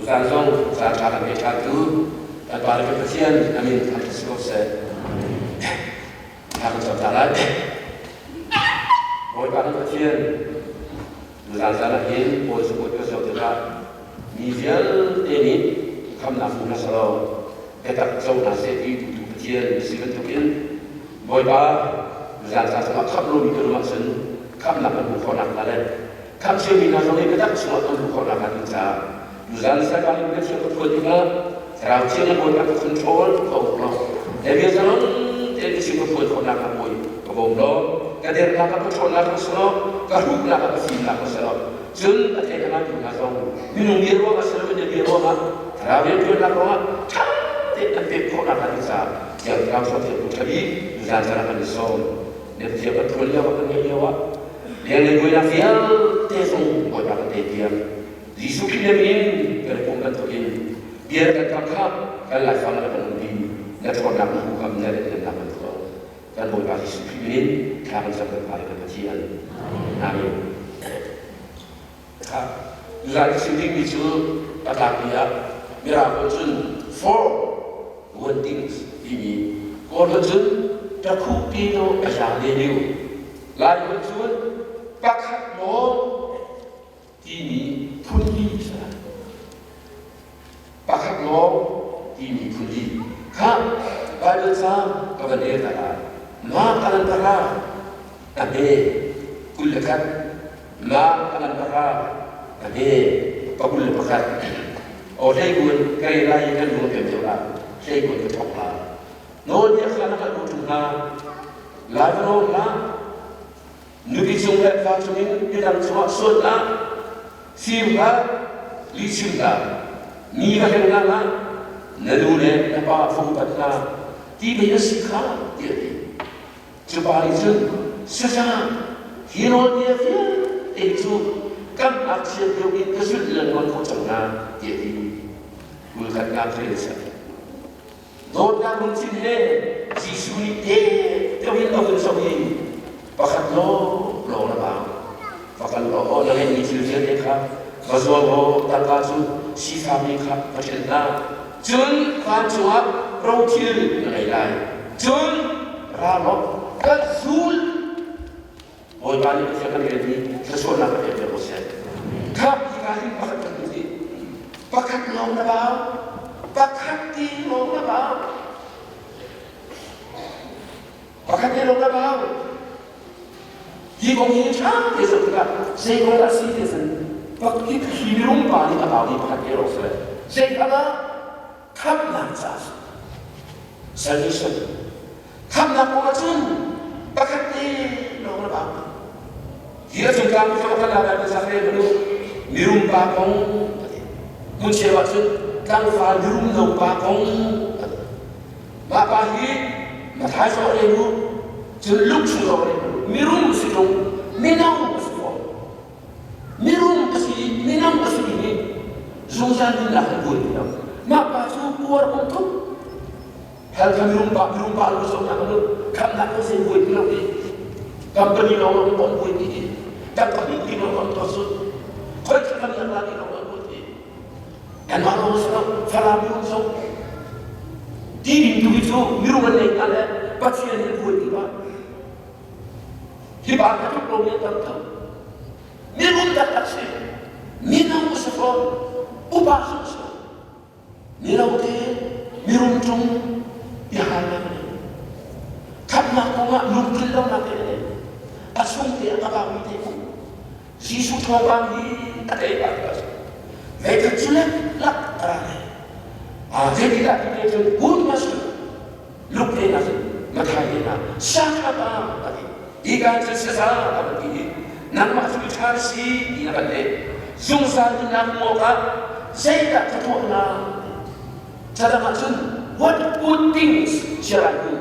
Tuzaan zong caan ṭha kan ngei ṭhan tu kan Pa le kan Pathian a min thangṭhat si ko seh. Thla kan cam ta lai. Bawipa kan Pathian, tuzaan zan ah hin Bawi Zukut ka zoh tikah mi vialte nih khamnak hmu hna selaw biatak co hna seh ti duhtu Pathian na si bantukin Bawipa tuzaan caan chungah khamh lomi kan um ahcun khamhnak kan hmuh khawh nakhnga le khamh ciami hna zong nih biatak chungah kan luh khawh nakhnga ding caah tuzaan Satan in biathiang ka phuan tikah Thlarau Thiang na Bawipa ka control ka uk law na bia zalong tein ka chim ka phuan khawh nakhnga Bawi ka bawm law ka dernak ah ka ṭhawnnak ka si law ka hruknak ah ka fimnak ka si law cun a thei a ngaitu hna zong minung bia ruangah si loin na bia ruangah Thlarau rianṭuannak ruangah ṭha tein an pek khawh nakhnga ding caah Thiang Thlarau chuak thiam ṭha bik tuzaan caan ah kan i sawm. Na thiam kan ṭuan lio ah kan ngeih lio ah lenglei buainak vialte zong Bawipa kan tei piak. Jesuh Khrih na min kan i pum bantukin bia kan kam kha kan laifang le kan umpi na ṭhawnnak na huham na letnemnak kan tuah. Kan Bawipa Jesuh Khrih min in thla kan cam kan Pa le kan Pathian. Amen. Tuzaan ka chim dingmi cu a tlangpi ah Mirang holh cun for one things timi Kawl holh cun takhu ti no a yang le liu Lai holh cun pakhat lawng timi phun li a si lai. Pakhat lawng timi phun li kha Bible caang ka van rel ta lai. Ma kalan para a hme 21 ma kalan para a hme 21 o hleigun ka rel lai i kan lung a pem deuh la hleigun ka thok la nawlbia kha na hngalh ko ṭung hna lai va nawl hlah Nupi cung le fa cungin midang cungah sual hlah, fim hlah, lihchim hlah, mi va hleng hna hlah, na nu le na pa va upat hna, ti pei a si kha, tiah a ti. Cu pa nih cun, Saza, hi nawlbia vialte cu kan ngakchiat lio in ka zulh lengmang ko cang hna, tiah a ti. 21 rel a si. Dawtnak lungthin he Jesuh nih te deuh in a vun zoh i pakhat lawnglawng na bang. Va kal law aw na ngeihmi thil vialte kha va zuar law tangka cu sifakmi kha va ṭhen hna. Cun vancung ah rothil na ngei lai. Cun ra law kan zul. Bawipa nih Pathian kan rian hi thluachuahnak kan pek ko seh. Khap hi ka hin pakhat kan ti. Pakhat lawng na bau. Pakhat ti lawng na bau. Pakhat ti lawng na bau. Hi kong hi ṭha te zoh tikah zei kong dah si ti cun pakhat hi minung pa nih a bau mi pakhat te lawng si zei kha dah khamhnak caah salvation khamhnak kong ahcun pakhat te lawng na bau hi a cung tlang cu kan la kan sak re manu mirum pa kong hmun cheu ahcun tlangval mirum no pa kong mah pa hi mathai zawh re nu cun luk chung zawh re mirum si tung mino si fawn Mirum a si i minung a simi nih zungzal nunnak an buai ti lo. Mah pa cu puar um tuk. Hell kha mirum pa mirum pa lu zong nak lu khamnak ko zei buai ti lo i company lawng lawng pon buai ti i tangka hmuh ti lawng lawng to sun khoi kha kan la ti lawng lawng buai ti kanmah lawng si lo Falam mirum zong ti ding tu hi cu mirum an nei hna le Pathian hin buai ti ba Hi pa ka tluk lomi an tam tuk. Mirum taktak si. Mino a si fawn. Upa zong si. Mino te mirum cung biahalnak a nei. Khamhnak kongah lungtlin lonak te a nei. A chung te a ka baumi te um. Jesuh thawngpang hi a tei bak a si. Meikhat cu lek lak a ra le. Zeitindah ti te cun good master luk te na cun Mathai te na sakha a ti. Hi kan cu saza a kan ti i nangmah cu ṭha na si ti na kan leh. Zungzal nunnak hmuh awkah zeidah ka tuah la? Cadang ah cun what good things shall I do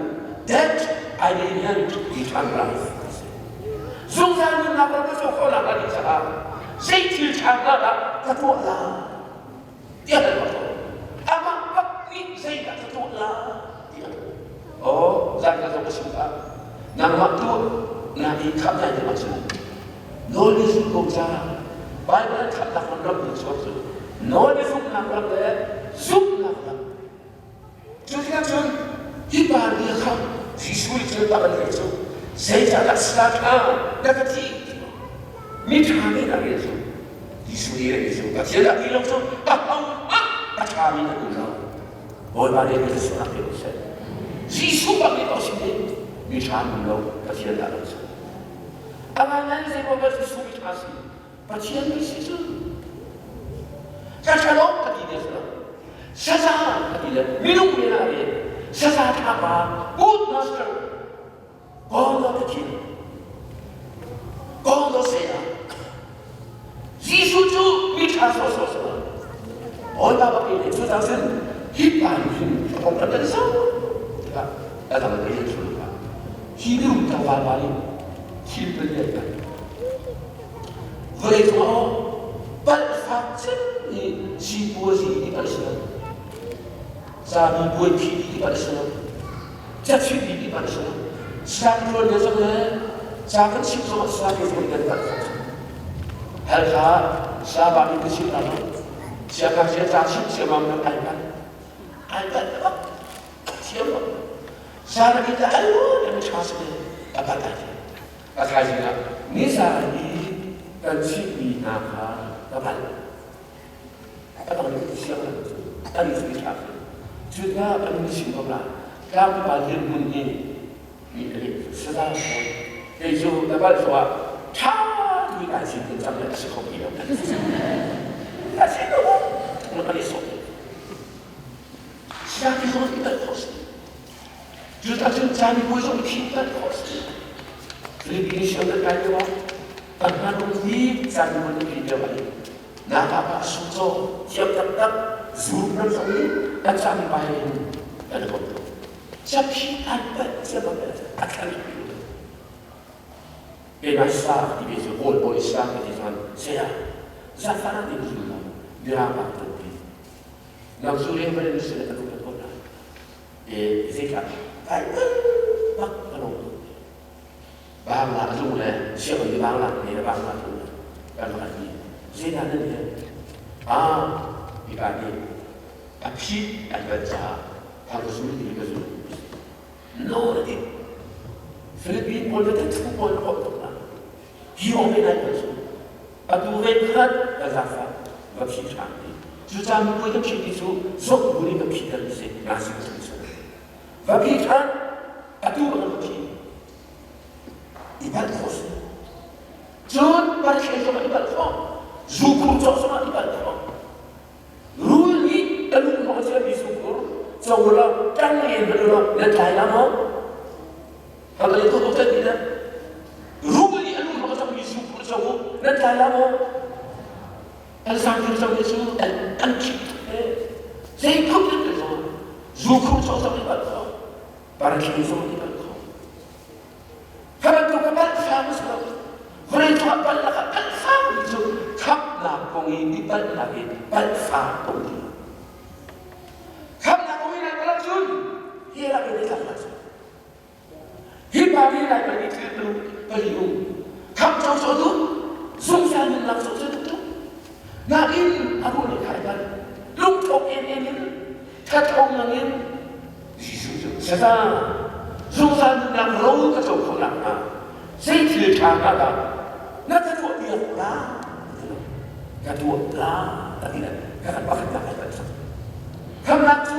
that I may inherit eternal life? Zungzal nunnak ram ka cawk khawhnak hnga ding caah zei thil ṭha hnga dah ka tuah la? Tiah kan ruah tawn. Amah bak nih zeidah ka tuah la? Tiah Oh, zan ka zong ka sim ka. Nangmah tu na i khamh lai ding ahcun nawl na zulh ko ca Bible an khamhnak lam ram in chuak cu nawl na zumhnak ram le zumhnak ram. Cu tikah cun hi pa nih kha Jesuh nih cun tak an rel cu zeicahdah sala ṭha na ka thi mi ṭha nih na rel cu Jesuh nih a rel cu Pathian dah ti lo cu ahohmanh a ṭhami nan um lo. Bawipa nih kan sualnak pe ko seh. Jesuh bak nih to sim ding mi ṭha an um lo Pathian dah lo cu. A ngaingai zei ruang dah Jesuh mi ṭha si? Pathian mi si cu. Ka ṭha lo ka ti dek lo. Saza ka ti le minung men ah re saza ṭha pa good master God of the king God of saya Jesuh cu mi ṭha sawsawh si lo. Bawipa bak in cu cang sin hi pa nih hin a kong kan kan zoh tikah a dang ka in ṭhul pa. Hi mirum tlangval pa nih thil palian kan vawlei cung ah palh fak cem i sipuazi ti palh si lo. Zapi buaipi ti palh si lo. Cachimh ti palh si lo. Sang ṭuan le zong le ca kan chimh zong ah sang ke zong kan palh fak. Halkha Sabah in ka chimh hna lo. Siangngakchia ca chimh ciammam kan ai palh. Ai palh bak. Thiam bak. Sana in ai an ṭha si a palh ai. A thaizing ah nizan i kan chimhmi hna kha ka palh. A dang nih siang an i ṭha. Cu tikah kan in chim ko la. Tlangpipa dirhmun hi Saza fawn. Kei cu na palh zongah ṭha ti kai sin kan cang le a si kho ti lo. A si lo. Na kan i sawm. Sianginn zong i palh khawh si. Cucaah cun camipuai zong i thim palh khawh si. Philippines siang kan kai lio ah kan hmanung bik camipuai kan phit lio ah hin Nakapa sungcaw thiam taktak zum ram zong i kan camipai in kan i kom tuk. Caphi an palh ciammam le a thlan Keimah sa ti ve cu Kawl pawl i sa ka ti cun saya zafana ti zu lo mirang ah kan ti nang zu reverend si le ka lu ka tuah lai e zeicah kai bak ka lo bangla zung le sianginn i bangla ne le bangla zung le kan rak ti zeidah nan he ah pipa nih a phi an van caah thang ka zul ti ka zul no na ti Philippine pawl le thu pawl na komh tuk na hi ong ve nai kan zu atu ve khat ka zafa va phi ṭhan ti cu caan mui ka phi ti cu zok bu nih ka phi ter si na si ka su va phi ṭhan atu ka va phi i palh khawh si cun parkhe zong i palh khawh zu khur cawk zong i palh khawh Rul nih ka lu hnawh a chiami sungkhur co law ṭang in hmanh ulaw nan tlai la maw? Hal tu tuk ti na rul nih a lu hnawh a cangmi sungkhur co u nan tlai la maw? An sangkhur co ni cu an an khip zei phun in kan zo zukhur co zong i palh kho parthli zong i palh kho Kha bantuk a palh hram a si lo. Vawlei cungah palhnak ah palh fangmi cu khamhnak kong i i palhnak i palh fang kong ti. Khamhnak kong i nai palh ahcun hi rak in i tlak hlah seh. Hi pa nih lai pal i thil tu pali um. Khamh co co tu zungzal nunnak co co tu nain a ruah nih khai palh. Lungthawk em em in thatho ngang in Jesuh cu saza zungzal nunnak ro ka co khawh nakhnga zei thil ṭha hnga dah na ka tuahpiak la ka tuah la ka ti ka kan pakhatnak ai palh Khamnak cu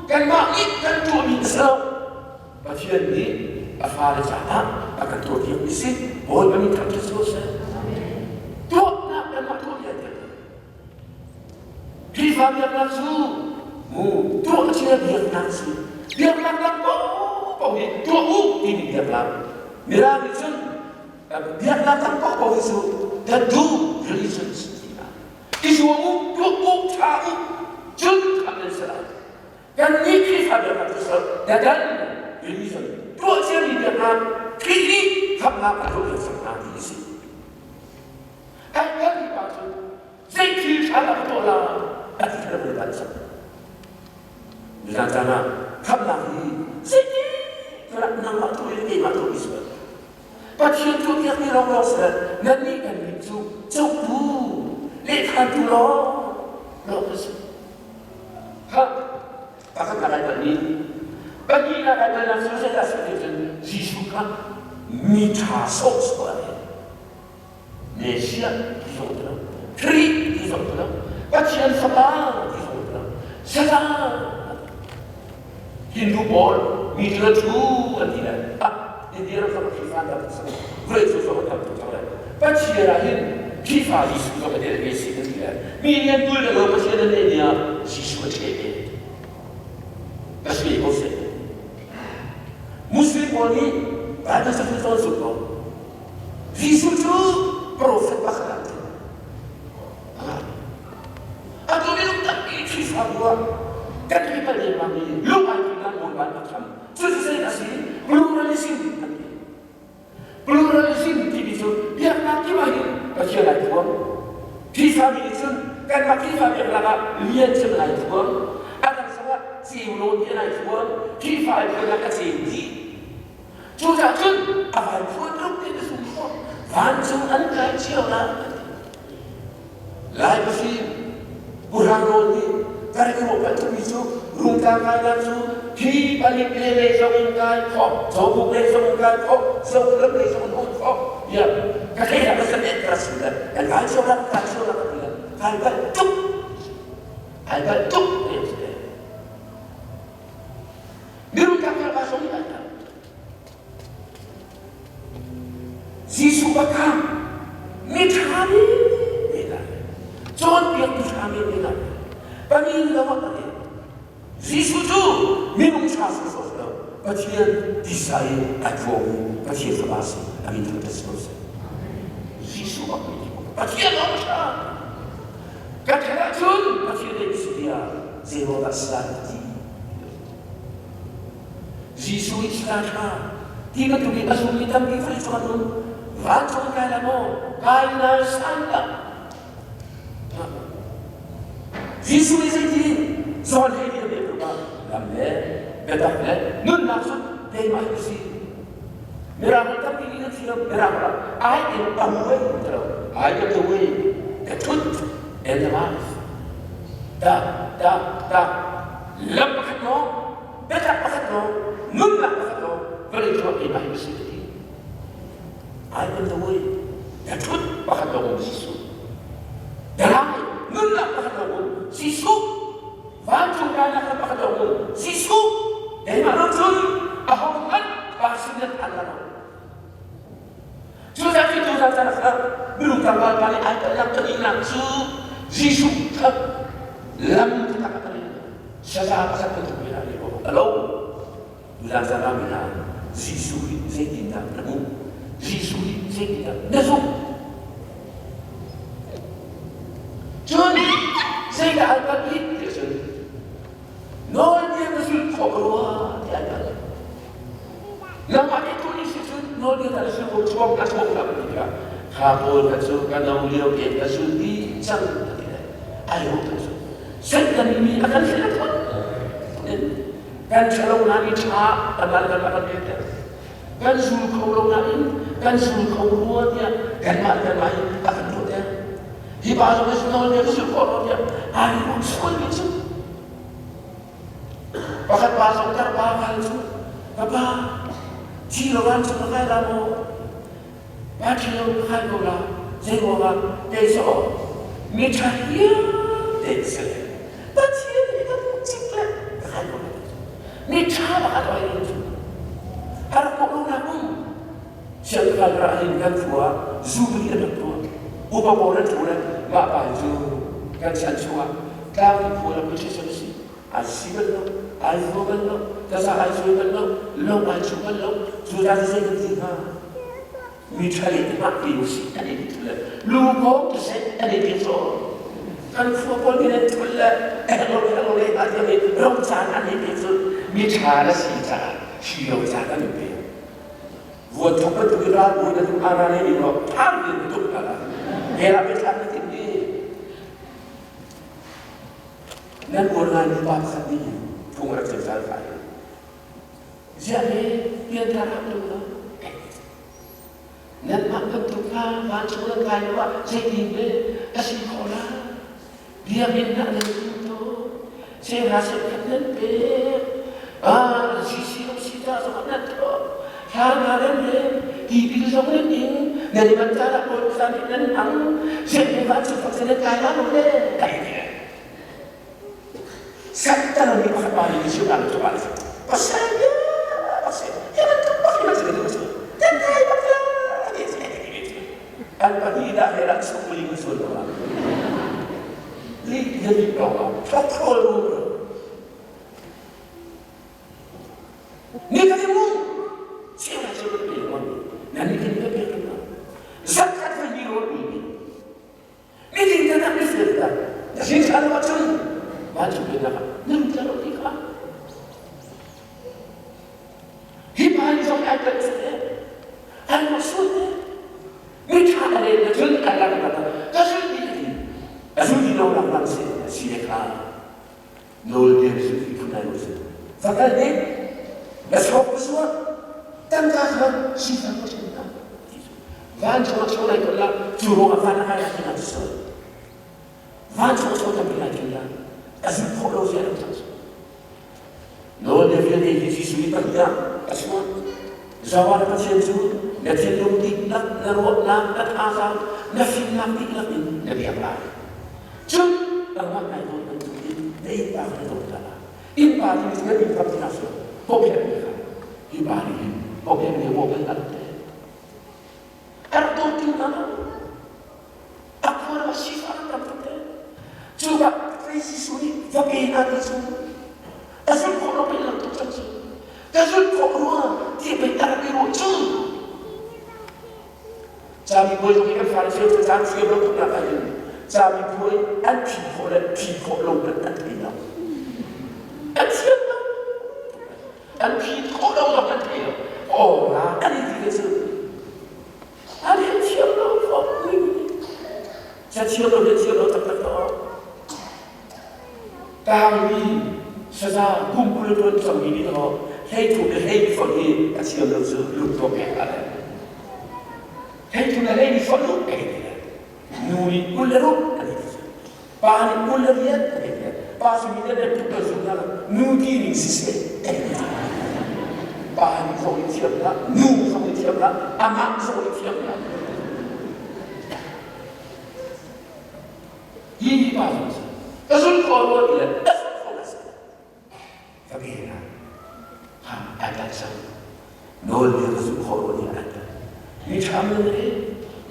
kanmah nih kan tuahmi a si lo Pathian nih a fale caah a kan tuahpiakmi si Bawipa nih thangṭhat si ko seh tuahnak kanmah tuahmi ai tel Khrihfa biaknak cu mu tuah cia biaknak si. Biaknak dang paohpaoh hi tuah u timi biaknak. Mirang nih cun biaknak dang paohpaoh hi cu the do religions ti hna. I zuam u, tuah u, ṭha u, cun khamh nan si lai. Kannih Khrihfa biaknak cu so the done religion tuah ciami biaknak Khrih nih khamhnak a tuah piak cang hna ti a si. Kan kan pa cu zei thil ṭha dah ka tuah la a ti kha voi ban sak. Nizan caan ah khamhnak hi zeiti rak nangmah tu le keimah tu si Pathian tuahpiak mi lawnglawng si nannih kan nih cu cawktu lehkhantu lawng lawng kan si. Bible cu zeidah a si ti cun Jesuh kha mi ṭha sawhsawh a si. Messiah ti zong ti lo, Khrih ti zong ti lo, Pathian Fapa ti zong ti lo, Satan Hindu pawl mi cu thu an ti le ah India ram zong Khrihfa an tam tuk cang, vawlei cung zong an tam tuk cang le Pathian ah hin Khrihfa Jesuh zong a tel ve si an ti le mi nih an tul lo Pathian an ne nih ah Jesuh a ṭhe ve. Ka si ko seh. Muslim pawl nih Bible cu an zumh ko. Jesuh cu profet pakhat ah ti. Atu minung tampi Khrihfabu ah kan i pal lengmang i lung ai thim Bawipa nih a kham. Cucu zei a si? Pluralism kan ti. Pluralism timi cu biaknak kip ah hin Pathian ai thuam. Khrihfami nih cun kanmah Khrihfa biaknak ah lian cem ai thuam. A dang zongah ceu lawn ti an ai thuam. Khrihfa ai thuamnak a ceu dih. Cucaah cun a vai phuan tuk ti na sung khawh. Vancung an kai cio la. Lai pahrim Burhan Rawl nih ka rak i ruah pah tukmi cu Rungtlang kainak cu hi palik le lei zong in kai khawh, Cawbuk lei zong in kai khawh, Zokhlam lei zong in um khawh tiah ka theih ka san et ka rak sim le kan kai cio la, kai cio la ka ti le kai palh tuk kai palh tuk ti a si. Mirum tak pa zong nih ai palh. Jesuh bak kha mi ṭha mi nih a cawnpiaktu ṭha mi nih a pamin lo ah a ti. Jesuh cu minung ṭha sawsawh si lo, Pathian tisa in ai thuangmi Pathian Fapa si, a min thangṭhat si ko seh. Jesuh bak nih Pathian lawng ṭha. Kan ṭhat ahcun Pathian nih si tiah zeiruang dah sal a ti. Jesuh i sal ṭha ti bantuk in a zummi tampi vawlei cung an um. Vancung kai lai maw? Kai lai san tak. Jesuh nih zeiti John he nih a bia ah lam le biatak le nunnak cu keimah hi si. Mirang nih tampi nih an thiam. Mirang ah I am a way ti lo. I am the way, the truth and the life. Da da da lam pakhat lawng biatak pakhat lawng nunnak pakhat lawng vawlei cungah keimah hi si ka ti. I am the way, the truth pakhat lawng um Jesuh. The life, nunnak pakhat lawng um Jesuh. Vancung kainak lam pakhat lawng um Jesuh. Keimah lo cun ahohmanh pa sin nan phan la lo. Cucaah cu tuzan caan ah minung tlangval pa nih ai palhnak pahnihnak cu Jesuh kha lam taktak a kan saza pakhat bantuk men ah a lo. Tuzan caan ah mina Jesuh hi zeitindah na hmuh? Jesuh hi zeitindah na zumh? Cun zeidah ai palh rih ti cun nawlbia na zulh khawh rua ti ai palh. Nangmah nih tuah ni si cun nawlbia ta na sul ko chuak na chuak hlah ti tikah kha pawl kha cu ka no lio tein ka zul dih cang a ti lai. Ai ruah kan cu. Satan mi a kan hrilh phun in kan ṭhalo nain ṭha kanmah le kanmah kan pek kan zul kho lo nain kan zul kho rua tiah kanmah le kanmah hi a kan ruah tiah hi pa zong hi nawlbia ka zul khawh lo tiah ai ruah sual mi cu Pakhat pa zong tarpa kal cu ka pa thi lo van cu ka kai la maw? Pa thi lo ka kai ko la zei ruangah kei cu mi ṭha hiam te si le Pathian nih ka duh cik le ka kai ko la mi ṭha bak a oi cu a rak kawh lo nak um siang ka ra hin kan khua zu bi an rak tuah upa pawl an thu le mah pa cu kan chan chungah tlangpi khua lam Christian si ai si bal lo ai zuo bal lo taza ai cuai bal lo lo ai chu bal lo cu ta zei kan ti hnga mi ṭhale te mah ti si an i thul le lu ko te an i ti so kan khua pawl nih an thul le elo elo le a ti ro caan an i ti cu mi ṭha na si caah si lo caan an pe vuan thok bantuk in ral bu na tuk ara le ni ro thang in tuk ka la he ra pe thang na tim ni Nan uar ngaimi pa pakhat nih phung a rak chim zal fai. Ziah he pianthar hak lo lo. Nanmah bantuk kha vancung nan kai lo ah zeitin le a si khawh la? Biakinn ah nan lut to. Sehra sekhat nan pek. Ah, si lo si ta zong nan tho. Hla nga nan rem, ti bil zong nan ing, nan i man caan ah kawl san in nan hmang, sianginn van cu fak nan kai la lo le kai ti. Satan nih pakhat pa nih chim la tu pa pasal ya pasal ya bantuk bak hi macam itu macam dan kai bak la an pahnih dah heran sok beli musuh lo li jadi lo thok ru Ni kan i mu siang ah kan pe mon na ni kan pe pe kan zakat fa hi ro ni mi ding ta tak mi fel ta na sin sa lo chun ma chu pe na nan ta lo ti kha hi pa ni zong ai ta se an ma su te mi tha le na chun kan lang ta ta su ti ti a su ti lo lang lang se si le kha Nawlbia cu hi phun ai si. Va kal ning, na thawk na suak, tangka kha sifak ka ṭhen hna. Vancung a cho lai ko la, cu ruangah van a kai ah tingah cu Vancung a cho tampi lai ṭhen la, a zumh khawh lo zia ram cang cu. Nawlbia vialte hi Jesuh nih pahnih ah a chuah. Zawa na Pathian cu na thinlung dihlak, na ruahnak, na thazaang, na fimnak dihlak in na biak lai. Cun nangmah nai dawt bantukin na innpa kha na dawt hna lai. Innpa timi cu nan innpa tinak cu bawmhherhmi kha hi pa nih hin bawmhherhmi a bawm an te. A rak dawt tu hna lo. A khua ram ah sifah an tam tuk te. Cu bak Jesuh nih va pe hna ti cu a zulh khawh lo pei lang tuk cang cu. Ka zulh khawh rua ti pei a rak i ruah cu. Camipuai zong hi kan fale cu caan thiam lo tuknak ah hin camipuai an phi khawh le phi khawh lo hmanh an thei lo. An thiam lo. An phi khawh lo zong an thei lo. Aw la an i ti te cu. An hi thiam lo khawh. Ca thiam lo le thiam lo taktak to. Tangmi saza kum 20 tuan cangmi nih aw hlei thum le hlei fonh hi a thiam lo cu lungtuak pek hlah le. Hlei thum le hlei nih fonh u a ti le. Nu nih 26 a ti ti. Pa nih 28 a ti ti. Pa simi le tuk lo zum hna lo. Nu ti ning siseh a ti ti. Pa nih zong i thiam hlah, nu zong i thiam hlah, amah zong i thiam hlah. Hi hi pa zong si. Ka zul kho rua ti le ka zul kho la si. Ka pe na. Ha, ai tan sang. Nawl bia ka zul kho rua ti ai tan. Mi ṭha men re.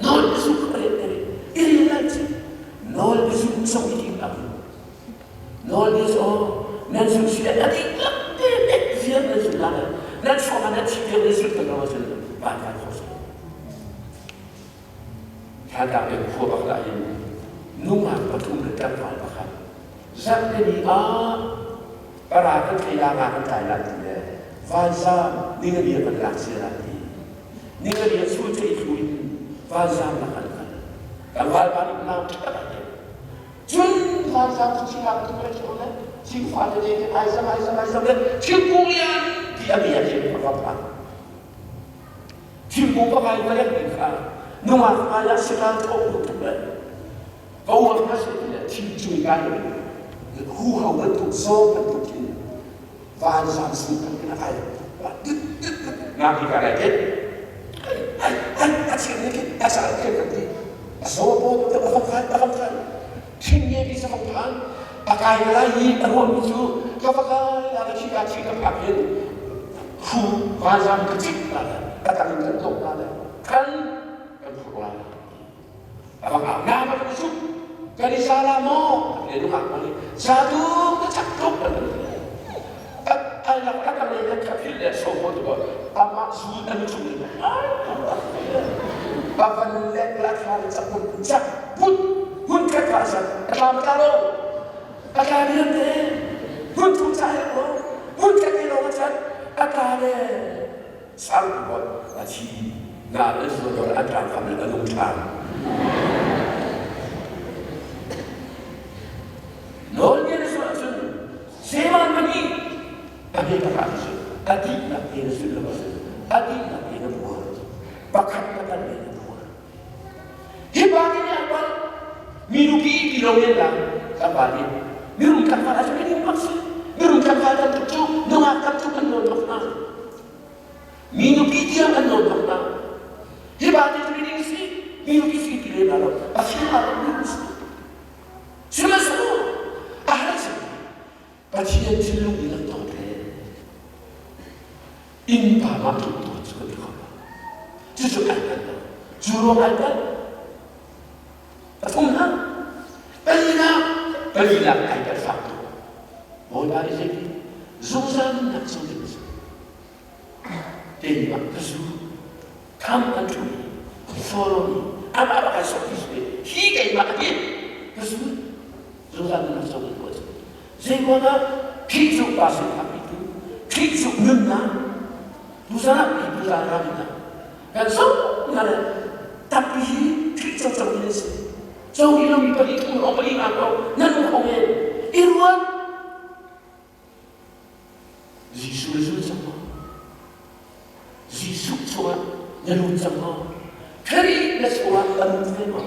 Nawl bia zul kho re re. I ri lai ci. Nawl bia zul song i tim ak. Nawl bia so nan zul si le a dihlak te ek vial nan zul la. Nan chuak ah nan thi vial nan zul kan lo ahcun van kai kho si. Hlanlak in khua pakhat ah hin nungak pathum le tlangval pakhat zarhpini ah para kan thei la nga kan tlai lai ti le vanzam ningani ah kan lak sia lai ti ningani ah sul thei thlu in vanzam lak an kal tlangval pa nih nau ṭha ai te cun vanzam cu chingak tu le thil le thingfa tete ke ai zam ai zam ai zam le thingkung lian ti a mi a khin a va phan Thingkung ka ngai palek mi kha nungak hmai ah sakal thawh duh tuk le ka uar hna seh ti le thing cung kai lo huho bantuk zawng bantuk in vanzang sung kan in a kai ngaki ka lai ket ai ai a chian ni kit a sa ke kan ti a so po te a fang khan a fang khan thing nge ti sa fang phan a kai lai i a ruam mi cu ka va kai la ka thi ka thi ka phak hin Khu vanzang ka cik hna le ka tang in kan tlawk hna le kan kan phurh lai. A bang ah nga ma kan zuk kan i sa la maw le nungak ma nih sa tu ka chak tuk kan kan ai lak ka tang le ka phil le so ko tu amah zu an chung le ba van le la thla le chak put chak put hun khat ka san ka tla ma tla lo A tla liam te hmun thum ca he lo hmun khat te lawng a cat a tla le sang bot a thi na le zual dor an tlang kam le a nung ṭhan. Nawl bia na sual ahcun seman mani a be pakhat cu a dihlak te na sullam a si a dihlak te na buar pakhat na kan le na buar Hi pa nih a palh. Miru ki ti lo men la kan pa nih mirum tlangval ah cun kan bak si. Mirum tlangval tam tuk cu no Nungak tam tuk an nawn bak hna. Mi nupi tiang an nawn bak hna. Hi ba te cu ding si, mi nupi si ti lem lo, a fim a lo mi si. Sihmanhsehlaw a har cang. Pathian thinlung in an tong te. Innpa mah tluk tuan cu kan i kho lo. Cucu ai palh lo. Cu ruang ai palh. Pathumnak, palinak, palinak ai palh fak tuk. Bawipa nih zeiti zungzal nunnak co ding a si. Keimah ka zu, come unto me, follow me, amah bak ai sawk ti su hi keimah a ti, ka zu, zungzal nunnak co ding a si. Zeiruangah Khrih cu pa sin phakpitu, Khrih cu nunnak, tuzan ah pipu zan ram in kan zong na le tampi hi Khrih co co in si. Co hi lomi pali thum lawng pali nga ko nan um kho men. I ruat Jesuh na zul cang maw? Jesuh chungah na lut cang maw? Khrih na chungah a lut ve maw?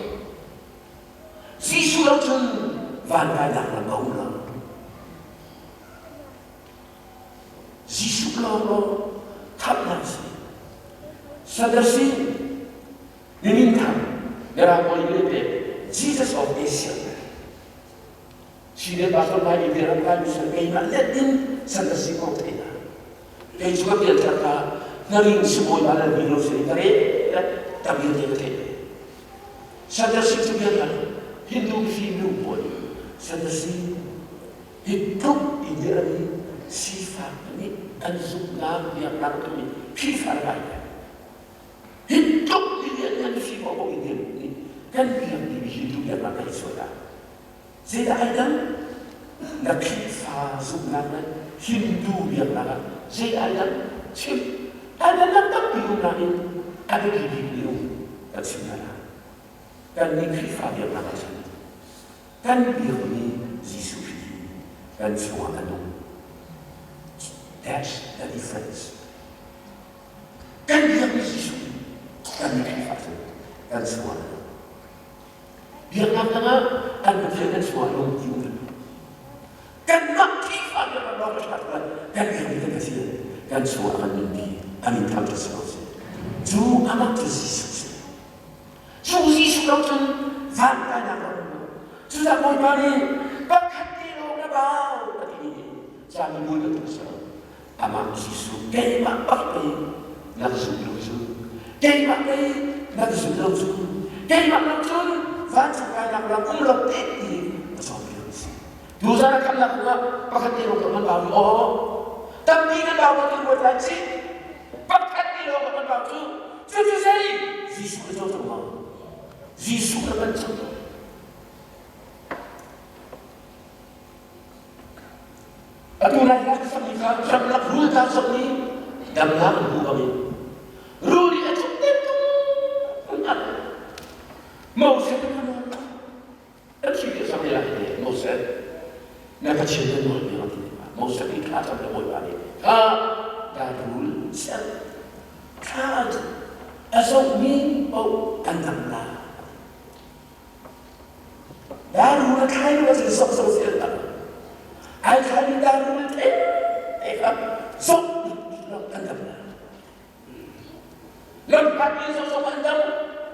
Jesuh lo cun van kainak lam a um lo. Jesuh lawnglawng khamhnak si. Sadasi minin thang Mirang pawl nih pek Jesus of Asia. Chin pastor lai India ram kai mission keimah let in sadasi kong thei na. Kei cu ka pianthar ka hnaring sibawi ma le video si ka re tabir te ka thei. Sadasi cu biaknak Hindu mifim nu pawl Sadasi hi tluk in dir an sifak nih an zumhnak biaknak tumi Khrihfa ngai hi tluk in an fim awk in dir nih kan biak timi Hindu biaknak kan i sual ah zeidah ai dang na Khrihfa zumhnak le Hindu biaknak ah zei ai dang chim ai dannak tampi um nain a biapi bik mi um kan chim hna lai. Kannih Khrihfa biaknak ah cun kan biakmi Jesuh Khrih hi kan chungah a nung. That's the difference. Kan biakmi Jesuh kan Khrihfa cu kan chungah a nung. Biaknak tangah kan Pathian kan chungah a nung ti um Kanmah Khrihfa biaknak lawng kan ṭhat kan biakmi kan Pathian kan chungah kan nunpi a min thangṭhat si ko seh. Cu amah cu Jesuh si. Cu Jesuh lo cun van kainak a um lo. Cucaah Bawipa nih pakhat te lawng na bau a ti i caan mui bantuk si lo. Amah Jesuh keimah bak pei na ka zumh lo cu. Keimah pei na ka zumh lo cu. Keimah lo cun vancung kainak lam um lo te ti a cawnpiak a si. Tuzan a khamnak kongah pakhat te lawng kan bau i aw tampi kan bau kan ruat lai cih. Pakhat te lawng kan bau cu cucu zei Jesuh na co cang maw? Jesuh na kan cang maw? Atu lai lak sakmi kha ramlak rul ta sakmi damnak an hmu bangin rul nih a cuk te tung an Moses kan nawl an thi ti sak lai te Moses na Pathian na nawl mi ti Moses nih thla cam le Bawipa nih kha da rul ser thla a zohmi paoh an dam la Darul a thlai lo ahcun sok sok si an tam. Ai thlaimi darul te te kha sok lo an dam la. Lamkhat in sok sok an dam,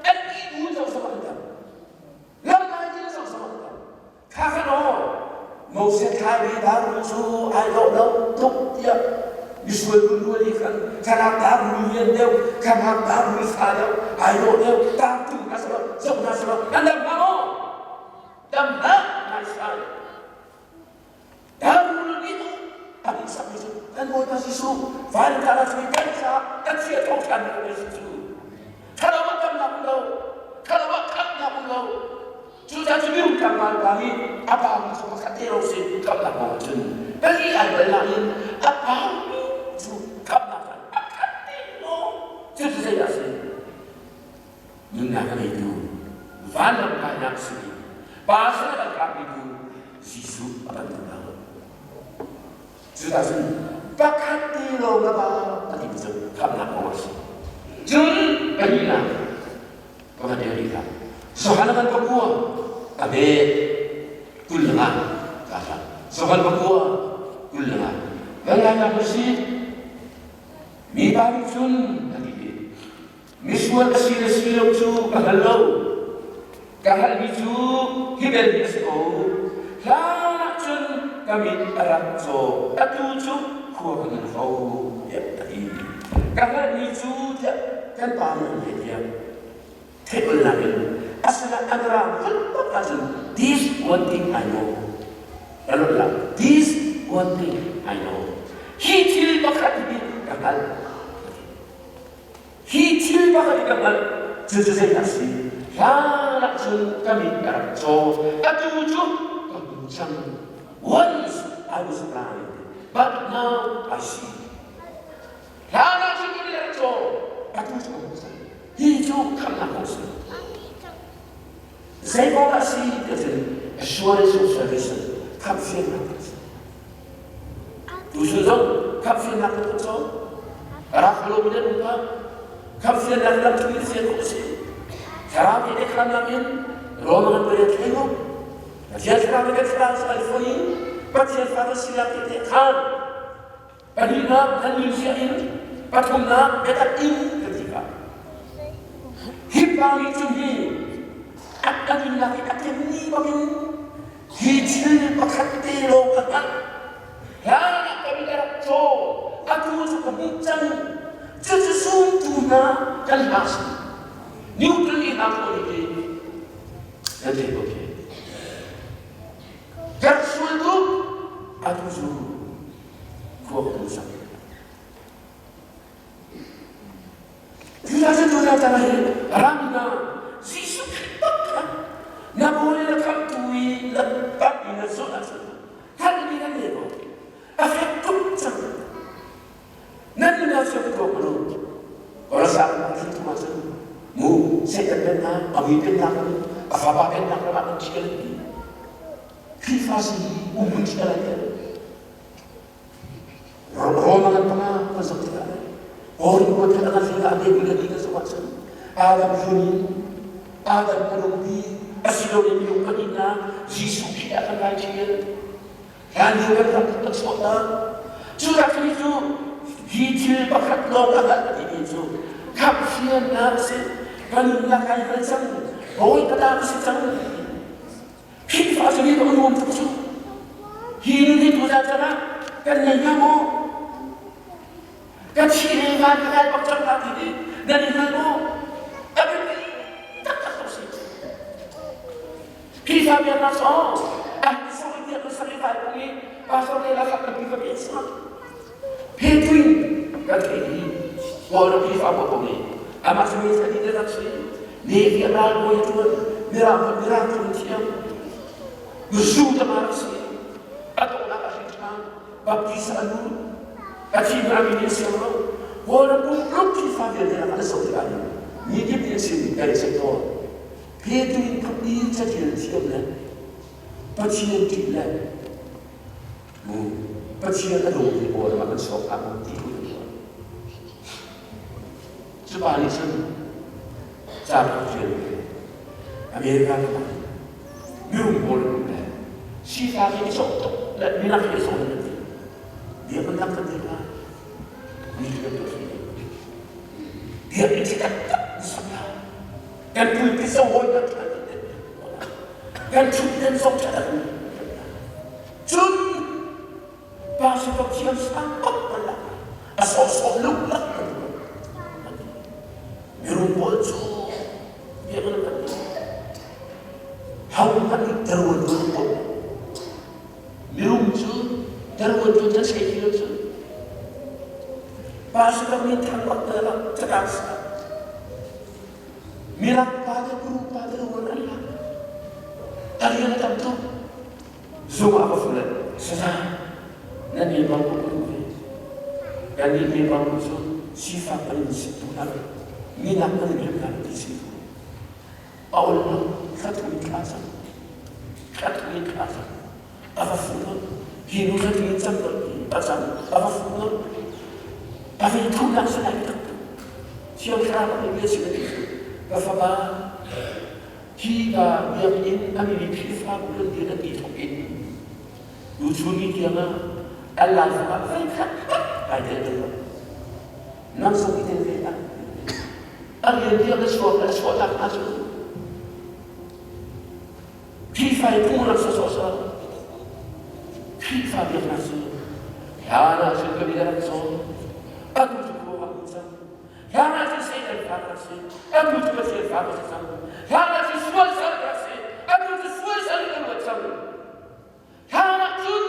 an i bu sok sok an dam. Lamkai in sok sok an dam. Kha kha no, Moses thlaimi darul cu ai dawh lo tuk tiah misual runrual i khan thlarau darul lian deuh, thlarau darul fa deuh, ai dawh deuh, tang tum hna selaw, zoh hna selaw, an dam hnga maw? Dam hlah naisai. Darul nih a nih sakmi cu kan Bawipa Jesuh vailamtah ah cun kan caah kan thia thawngṭhan mi kan si cu. Thlarau ah damnak um lo, thlarau ah khamhnak um lo. Cucaah cu minung tlangval pa nih a paumi cu pakhat te lawng si khamhnak kong ahcun pali ai bal nain a paumi cu khamhnak ah pakhat te lawng cucu zeidah a si? Nunnak a ngeitu vanram kainak a simi pa sin a kan phakpitu Jesuh a kan duhnak. Cucaah cun pakhat te lawng a ba a timi cu khamhnak kong a si. Cun pahnihnak ka van rel rih hlah. Johan kan pakua a bet 25 ka hlah. Johan pakua 25. Kan lainak na si. Mi pa nih cun a ti i, misual a si le si lo cu ka hngal lo. Ka hngalhmi cu hi bel hi a si ko. Hlan ah cun ka mit a rak caw, atu cu khua ka ngan ko, tiah a ti. Ka hngalhmi cu tiah kan pa nih an theih tiah theih ol nakin a sinah an ra holh bak ahcun this one thing I know. Ka lawt lang. This one thing I know. Hi thil pakhat hi ka hngalh. Hi thil pakhat hi ka hngalh. Cucu zeidah a si? Hlan ah cun ka mit ka rak caw. Atu cu ka hmu cang. Once I was blind, but now I see. Hlan ah cun ka mit a rak caw. Atu cu ka hmu cang. Hi cu khamhnak kong si. Zei kong dah si ti ahcun assurance of salvation khamhfiannak a si. Tuchun zong khamhfiannak kan tuah cawm. Rak lo in an um ka. Khamhfiannak lam tu in fian khawh a si. Thlarau nih khamnak in Roma kan pariat thlei mu. Pathian thlarau nih kan thlarau cu ai foi in Pathian fa kan sinak tehte khan Pahnihnak kan min ziah in pathumnak biatak in kan ti ka. Hi pa nih cun hi a kan in lak i a kemmi bangin hi thil pakhat te lawng ka hngalh. Hlan ah ka mit a rak caw, atu cu ka hmuh cang. Cucu zumtu hna kan hla si. Newton i hna ko nih nan thei ko khi. Kan sual tuk, atu cu khua ka hmu sak. Judah cu Judah tang hi ram na Jesuh Khrih bak kha na bawi na khamhtu i na bak in na zulh ahcun hngalhmi nan ngei ko. A fek tuk cang. Nan nunnak cu ka tuak lo. Rasa kan thil tum ahcun mu Satan pennak, a mi pennak, a fapa pennak ram ah kan ṭhial. Khrihfa si um ṭhial ai tel. Roma kan panga kan zoh tikah Kawl kuat khat a kan a David a ti kan zoh ahcun Adam hlun in Adam minung bi asilo in minung pahnihnak Jesuh Khrih ah kan lai ṭhial. Hlan lio kan rak kan chuahnak cu rak hi cu hi thil pakhat lawng a hngalh a timi cu khamhfiannak a si. Kan nunnak kai hngal cang. Bawi ka ta ka si cang. Khrihfa cu hi ka nuam tuk cu. Hi nun hi tuzan chan ah kan nei hnga maw? Ka thi le van ka kai bak cang hna ti hi nan i hngal maw? A biapi taktak ko si. Khrihfa biaknak song an sak i biak sak i vai kong i pastor le lakah kan pi ka pe sak. Phe tuin kan thei i Kawlram Khrihfa bu kong i amah cu mi thadi le rak si. Ne fi ral bawi a ṭuan mirang mirang ṭuan thiam. Zu tama rak si. A donghnak a hrin ṭhan. Baptist a nu. A thi hna mi nih siang lo. Kawlram pumpluk Khrihfa vialte lakah an so tikah mi kip nih sin kan i ceih tawn. Petu in khuapi catial thiam le Pathian ṭih le Pathian a dawmi pawl ah kan chuak hlah ti ku kan ruah. Cu pa nih cun ca rak ṭial ve. America ram ah mirum pawl an um le sifak hi i cawk tuk le minak hi i zawn an ti. Biakinn kan ti lai. Mi kan tuah Biakinn hi taktak sak lai. Kan pulpit zong hawi kan ṭhan kan ṭhutden zong ṭhat a Cun pastor thiam sang bak kan lak a sawhsawh luklak kan mirum pawl cu biakinn kan ti. Ho hmanh nih terual tuan pawl mirum cu terual tuan nan sei ti lo cu pastor nih thang bak te la cakang sa Mirak pa le guru pa le rual an lak. A rian a tam tuk. Zung ah ka fule saza nan mi bang ko kan ve. Kan nih mi bang cu sifak kan in si tu hna minak kan in hna ti si tu. A ol lo thla thum in thla cang. Thla thum in thla cang. A va fu lo. Hi nu thla thum in cam lo a cam a va fu lo. A vei thumnak si lai tak. Thiang Thlarau nih bia chim a ti cu, Ka fapa, hi ka biakinn a mimi Khrihfabu kan dir an ti thawk in tuchun ni tiangah An laifang ah voikhat ai tel bal lo. Nang zong i tel ve hlah. A rian tiang na chuak le a chuahtak hna cu Khrihfa i phunglam sawsawh sawh Khrihfa biaknak cu hlan ah cun ka bia rak cawn atu cu khua ah cang hlan ah cun Satan fa ka rak si atu cu Pathian fa ka si cang hlan ah cun sual sal ka rak si atu cu sual sal in ka luat cang Hlan ah cun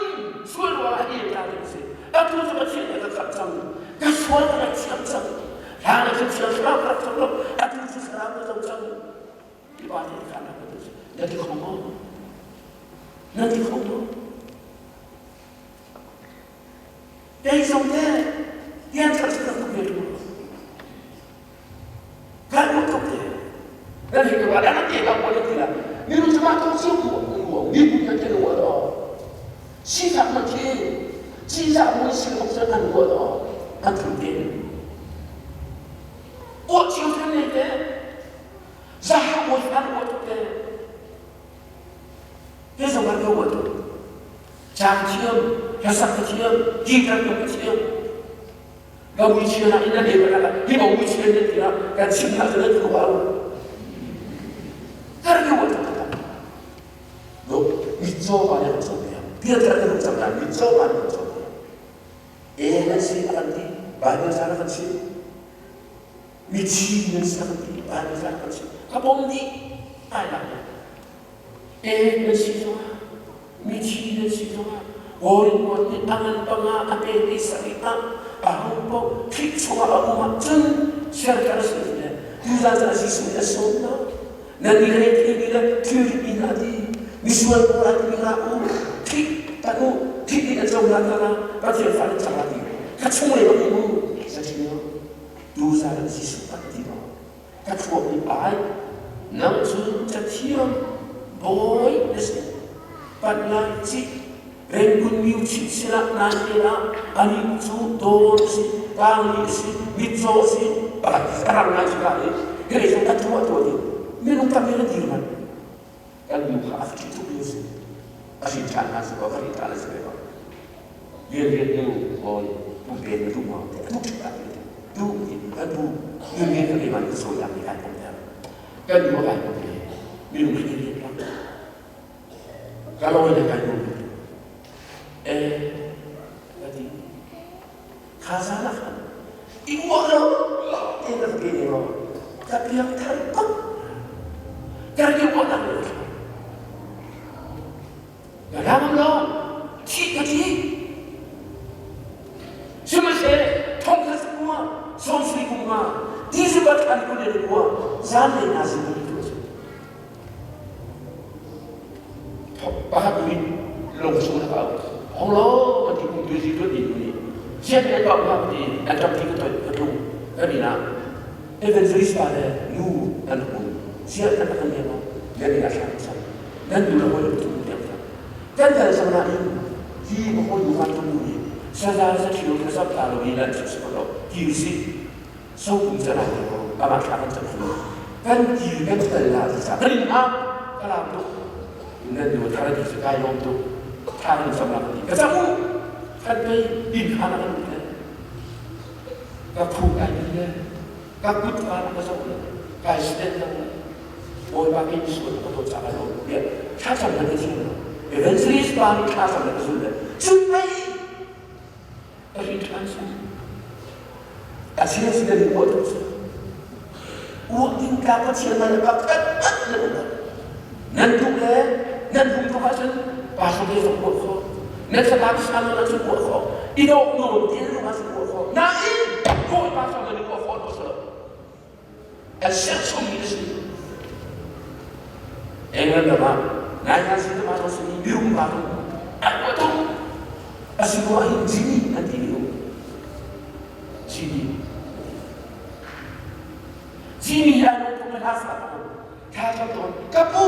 sual ruangah hi ta ding a si. Atu cu Pathian nih a ka khamh cang. Ka sual ka ngaihthiam cang. Hlan ah cun thiang thlarau ka rak co lo. Atu cu thlarau ka co cang. Ti pa nih khan rak ka ti. Na ti kho maw? Na ti kho maw? Kei zong teh tiang thar cu ka tuk ve maw? Kan um tuk te. Nan hi ka dan te ka ko ti la. Mi nu cuma to chiu ku ku mi bu kan ke lo do. Si tak ma khi chi za mu si ko sa kan ko do. Kan thum te. O chiu than ne te. Za ha o than o tuk te. Te zong kan ko tu. Chang thiam, hlasak thiam, guitar tuk thiam. Ka vuichian ah in nan ei la hi bo vuichian nan ti ah kan chim hna cu nan khua u. Kar ke wa tak tak. No, mitcaw pa nih an caw piak. Pianthar kan cang lai mitcaw pa nih an caw piak. E nan si a kan ti, Bible ca na kan chim. Mithi nan si a kan ti, Bible ca na kan chim. Ka pom dih ai lak. Ek na si zongah, mithi na si zongah, Hawikom nih a ngan panga a pek i sarih ah aho paoh Khrih chungah a um ahcun serter a si le tuzan cu Jesuh nih a sawm hna. Nan i retheimi le thilrit mi hna ti, misual pawl ah timi hlah u, Khrih tan u, Khrih nih a cohlan hna la, Pathian fa nan cang la ti. Ka chung lei bak um u, sa chim u. Tuzan ah Jesuh tak ti maw? Ka thluak nih ai, nang cu cathiang bawi na si. Pat lai cih, Rangoon myu chit sinah nai te ah anih cu dawn a si, tangli a si, mitcaw a si, a rang ngai cu ka i ka lei zong a tuah tuah ding. Minung tam in a dir manh. Kan nu kha a ṭih tuk mi a si. A hrin ṭhan hna si kaw ka hrin ṭhan a si ve ko. Lian Lian nu hawi pu pen na duh maw tiah duh ṭih ah duh ti kan bu Lian Lian ka keimah nih sawi mi kai pom ter. Kan nu a kai pom ve. Minung hi lian lang. Ka lawi le kai pom. Eh, ka ti. Kha zan ah khan i uah lo te na ka pe ne maw? Ka piang thar bak. Ka rak i uah nak le ka ram lo thih ka thi. Sihmanhsehlaw thong kha sakua sawmsui kum nga ti zibat an kul le kua zan le na zin tu a si. Pakhat nih lung chung a au. Hong lo kan ti kum tu zi tu ni ni. Sian an bak bak ti an ṭap ti ka toih ka tlung ka ni na. Evangelist pa le nu an um. Sian an kan leng nan ni a thlang sang. Nan nu le hawi le tu tiang thang. Kan kal sang na in hi ka hawi nu van nu ni saza sa thilo ka zap ta lo ni nan chu si lo ti si so kum ca lai ko amah thla kan cam thlu kan kir kan kal la ti sa kan in ha ka lam tuk nan nu thar ti su kai lom tuk thla kan cam la ti ka cam u kan pei in ha na kan le ka phu kai ni le ka kut ka na ka zo le kai sten na bawipa ke ni sual ka to cha ka lo bia thla cam na ka zul evangelist pa ni thla cam na ka zul le cun pei A ri ṭhan si. A chia si kan uah tuk si. Uah ding tlak Pathian man ka kat kat le uah. Nan duh le nan hum tuk ahcun pastor te zong uah khawh. Nan thlarau sang ahcun uah khawh. I dawh nawn te zong ahcun uah khawh. Nain Bawipa sang nan i uah khawh lo si lo. An serchommi a si. England ram ah naingansi ram ah si mirum pa tu an uah tuk. A si ko ahhin Jimmy an ti lio. Jimmy. Jimmy hi ai lawm tuk na hla sa ko. Thla cam tawn. Ka pu,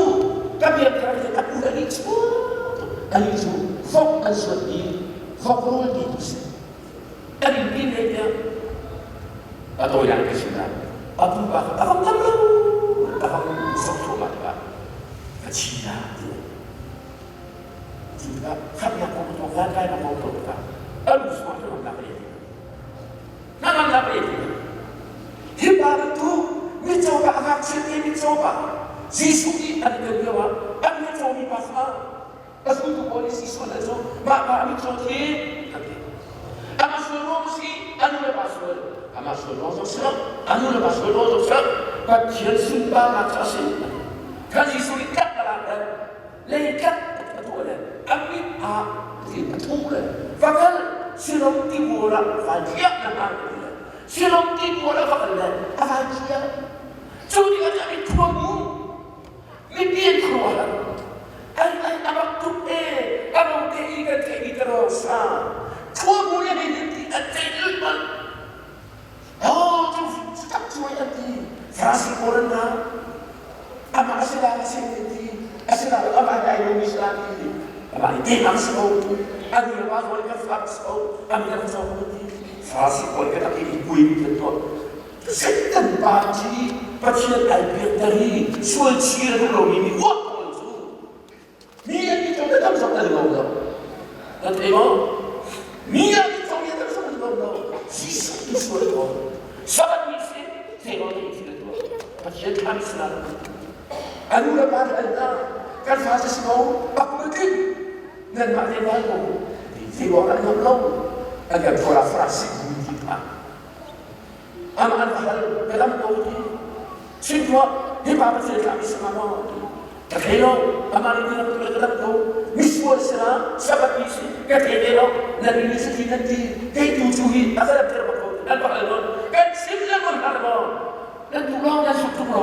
ka biak thar ka pu ani chu. Ani chu vok an suat i vok rawl ti tu si. Kan in pin he tiah a tawinak ka chim lai. A pupa kha a vang ngam lo, a vang sok thluahmah tikah ka chi na ti. Cu tikah khamhnak kong ka tuak, vanlainak kong ka tuak tikah Mah pa a mitcaw khi kan ti. Amah sual ruang si, a nu le pa sual. Amah sual ruang zong si lo, a nu le pa sual ruang zong si lo. Pathian sunparnak cu a si. Khan Jesuh nih tlak a lak le lei tlak a tuah le a mit ah a thuh le va kal silom tibual ah vai thiah na hmaan ti le silom tibual ah va kal le a vai thiah. Cu tikah a mit thuam mu mipi an khuaruahhar. Ai ai a mak tuk e a ro te i kan theih mi taro sa thuamu le hei ti an theih lulh bal. Oh cu tak cuai an ti Farasi pawl an ra amah a si la a si an ti a si la amah hi ai lomi si la ti amah hi te ang si ko a nu le pa zawn kan fak si ko a mi kan zawng ko ti Farasi pawl ka tak i kui kan tuah Satan pa ci Pathian ai biakter i sual chir a duh lomi mi uah pawl cu mi an i cong tam zong an lawm lo. Nan thei maw? Mi an i cong tam zong an lawm lo. Jesuh i sual ko. Sabat ni si thei maw ti thil tuah. Pathian thlam si la. A nu le pa an hna kan fa si ko a pulkin nan mah te ngai ko. Ti ruang an lawm lo. An kan thawla farasi ti phah. Amah an va hal, ka dam ko ti. Chim tuah, hi pa Pathian thlah mi si hnga maw? Ka thei lo, amah nih ti lam ka dam ko. Misual si la, Sabbath ni si, ka thei ve lo. Nan nih si ti nan ti, kei tu cu hi a ka damter bak ko. Nan va hal nawn, kan chim lengmang hna maw? Nan duh lo, nan suk tuk lo.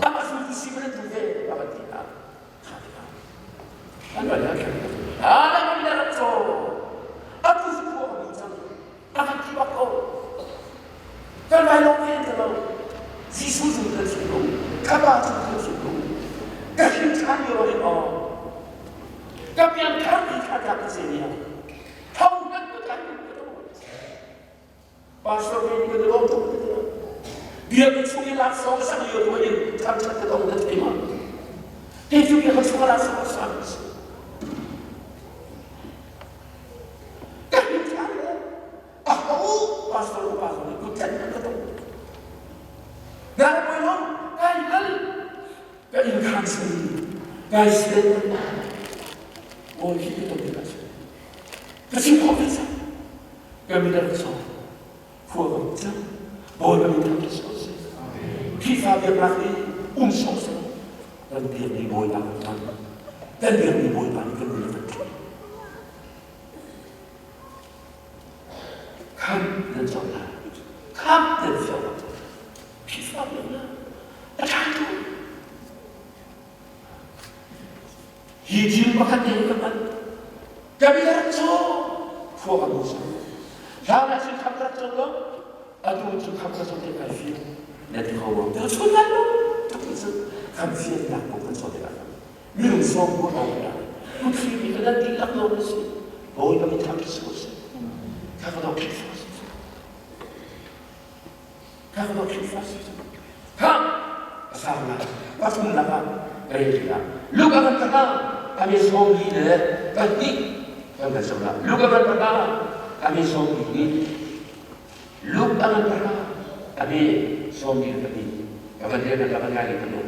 Amah su tu si ma nan duh ve, a van ti hna. An va hal. Ah, nan mi rak caw. Atu cu khua ka cang. A kan ti bak ko. Kan lai lawng te an lo. Jesuh cu kan sung lo. Ka pa cu kan sung lo. Ka him ṭhan lio in aw. Ka piangthar ti kha ta ka se nia. Tho kan ka kan ka to. Pastor ke ni ka lawm tuk ka to. Biakinn chung i laksawng sak lio tu in thangṭhat ka tong na thei ma. Kei cu biakinn chung ah laksawng sak. Ka him ṭhan le aho pastor upa zong nih kut tlaih an ka tuk. Ngai poi lo, kai hal, ka inn khan chung kai sian bawi khi ka tuk ding a si. Ka chim khawh ve cang. Ka midang sawm khua ka cang. Bawi ka min thang sawh si. Khrihfa biaknak i um sawh sawh kan biakmi Bawipa kan hman. Kan biakmi Bawipa nih kan min a kan ṭih. Khamh nan co lai. Khamh nan co lai. Khrihfa biaknak a ṭha tuk. Hi thil pakhat te ka hman. Ka bia rak caw. Khua ka mu cang. Hlan ah cun khamh ka rak cawng lo. Atu cu khamh ka cawng te kai fiang. Na ti kho maw? Ka chun lai lo. Tuk in cun kan fiannak kong kan cawn tikah minung sawm bu awk ya. Kutthli mi ka nan dihlak lo na si. Bawipa mi thang si ko si. Ka ka dawk Khrihfa si. Ka ka dawk Khrihfa si. Ha! Asang la. Pathum lak ah rel rih ah. Luka kan pahra kami sawm li le pahnih kan kan som la. Luka kan pahra kami sawm li ni. Luka kan pahra kami sawm li le pahnih. Ka van rian ka van ngai ka lu.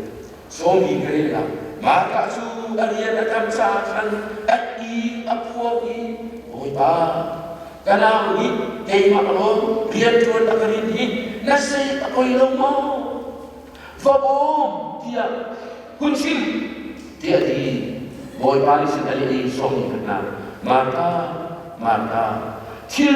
Sawm li ka rel la. Martha cu a rian a tam caah khan a i a phuang i Bawipa ka nau nih keimah lawng rianṭuan a ka rin hi na sei a poi lo maw? Va bawm tiah hun chim tiah a ti. Bawipa nih cun a leh i sawm khatnak Martha, Martha, thil